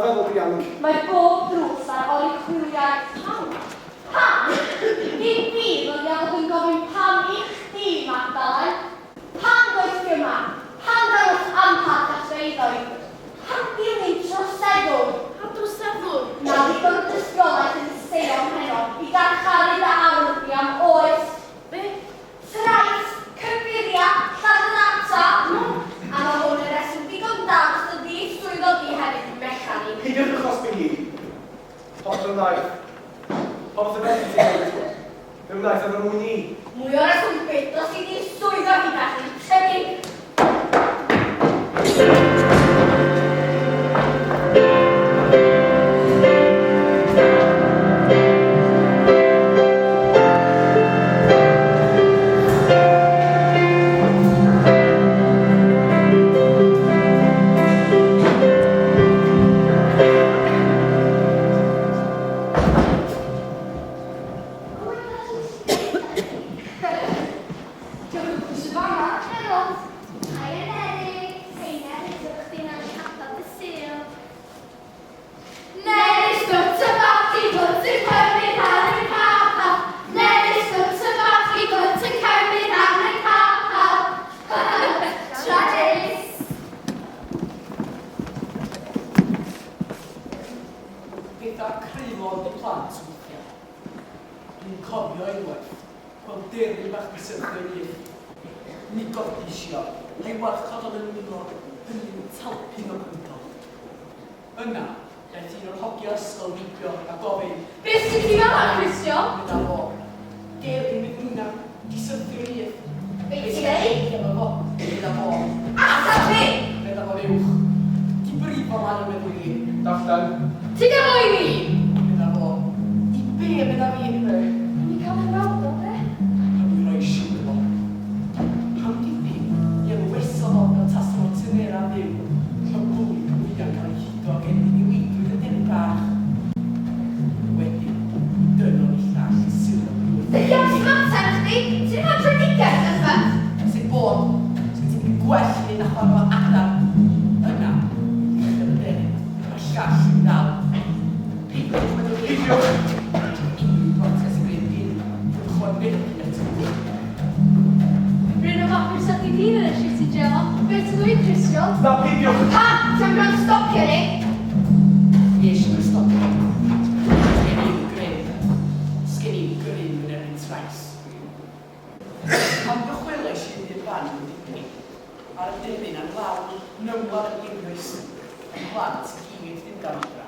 feddwl dianc. Mae bob drws ar oruchwyliaeth pawb. Pam? Nid fi ddylia fod yn gofyn pam i chdi, Magdalen. Pam ddois di yma? Pam ddangos anmharch at fy eiddo i? Pam dilyn troseddwr? Pam troseddwr? Na ddigon o dystiolaeth yn Seion heno i garcharu dy awr di am oes. Be? Trais, cyffuria, lladrata. A mae hwn yn reswm digon da dros dy ddiswyddo di hefyd, Melanie. Peidiwch â chosbi hi. Popeth a wnaeth. Popeth y fedri ti wneud. Fe wnaeth er mwyn i. Mwy o reswm byth dros i ddiswyddo hi felly, tydi? Diolch yn fawr sy'n fan'na. Gerald, Haia Nerys, Hei Nerys, ydych chdi'n ar capel dy Sul? Nerys, dwt y bach i dwt yn cymryd ar y capel. Nerys, dwt y bach i dwt yn cymryd ar y capel. Tra Nerys. Pethau creulon 'di plant weithiau. Dwi'n cofio unwaith, gweld deryn bach 'di syrthio i nyth. Mi godis i o, a'i warchod o'n 'y nwylo, hynny'n talpyn o gwndod. Yna, daeth un o'r hogia ysgol heibio a gofyn. Beth sy'n ti fel 'na, Cristion? Medda fo. Deryn fydd hwnna, 'di syrthio i nyth. Be ti'n ddeud? Medda fo. Medda fo. Atab fi! Medda fo'n uwch. 'Di brifo mae o'n meddwl i. Darllen. Ti gael o i mi! Medda fo. I be, medda fi. O'n i'n cael fy ngweld o, de? A mi rois i iddo fo. Am dipyn, mi ymwesodd o fel tasa fo'r tynera fyw, y bwyd mwya'n cael ei hudo gen ddiniweidrwydd y deryn bach. Wedyn, mi dynnodd y llall y sylw oddi wrth Dydi o'm smarter na chdi, ti ddim ond tröedigaeth na rhywbeth. Sut bod? Sgen ti ddim gwell i neud na chwarae efo adar? Yna, mi chwiliodd y deryn, a'r llall i'w ddal. Peidiwch, meddwn i. Peidiwch! Unrhyw brotest yn gwneud dim ychwanegu at y gŵyn. Rhywun o bapur sa chdi ddyn yn y shitty jail. Be ti'n ddweud, Cristion? Na, peidiwch! Pam? Ti am gwrando stopio ni? Fi eisiau nhw stopio. Sgen i'm grym. Sgen i'm grym yn erbyn trais. Pan ddychwelais i i'r fan yn dipyn, ar y deryn a'n lawr, nymlad yn einioes, y plant i gyd ddim dan adra.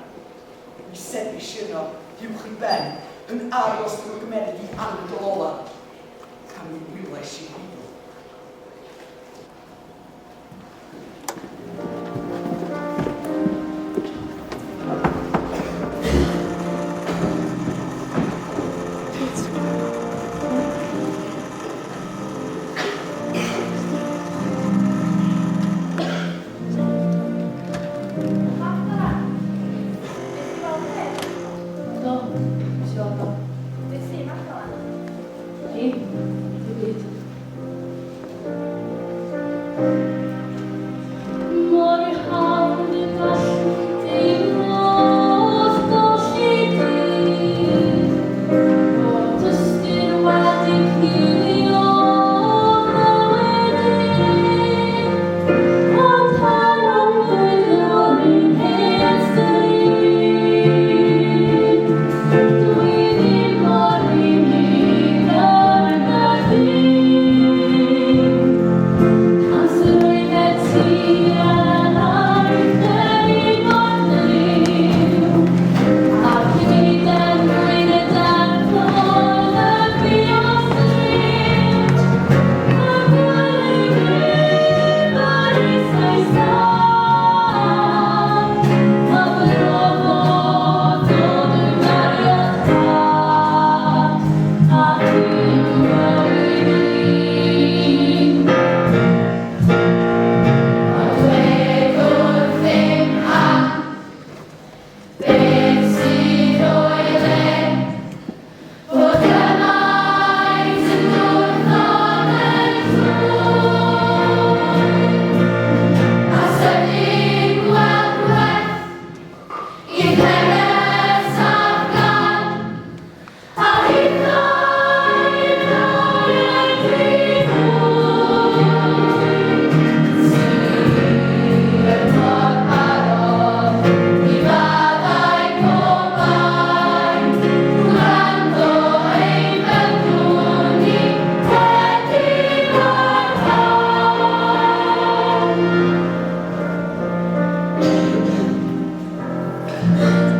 Mi sefis i yno, uwch i ben, yn aros iddyn nhw gymeryd i anadl ola. A mi wylais i hwnnw. Magdalen, nes di weld hyn? Do, nes i weld o. Be sy, Magdalen? Dim, dim byd. Mor hawdd y gallwn deimlo wrth golli dydd, Bod ystyr wedi cuddio fywyd i, Ond pan o'n gwylio un hen stryd, Dwi ddim Thank you.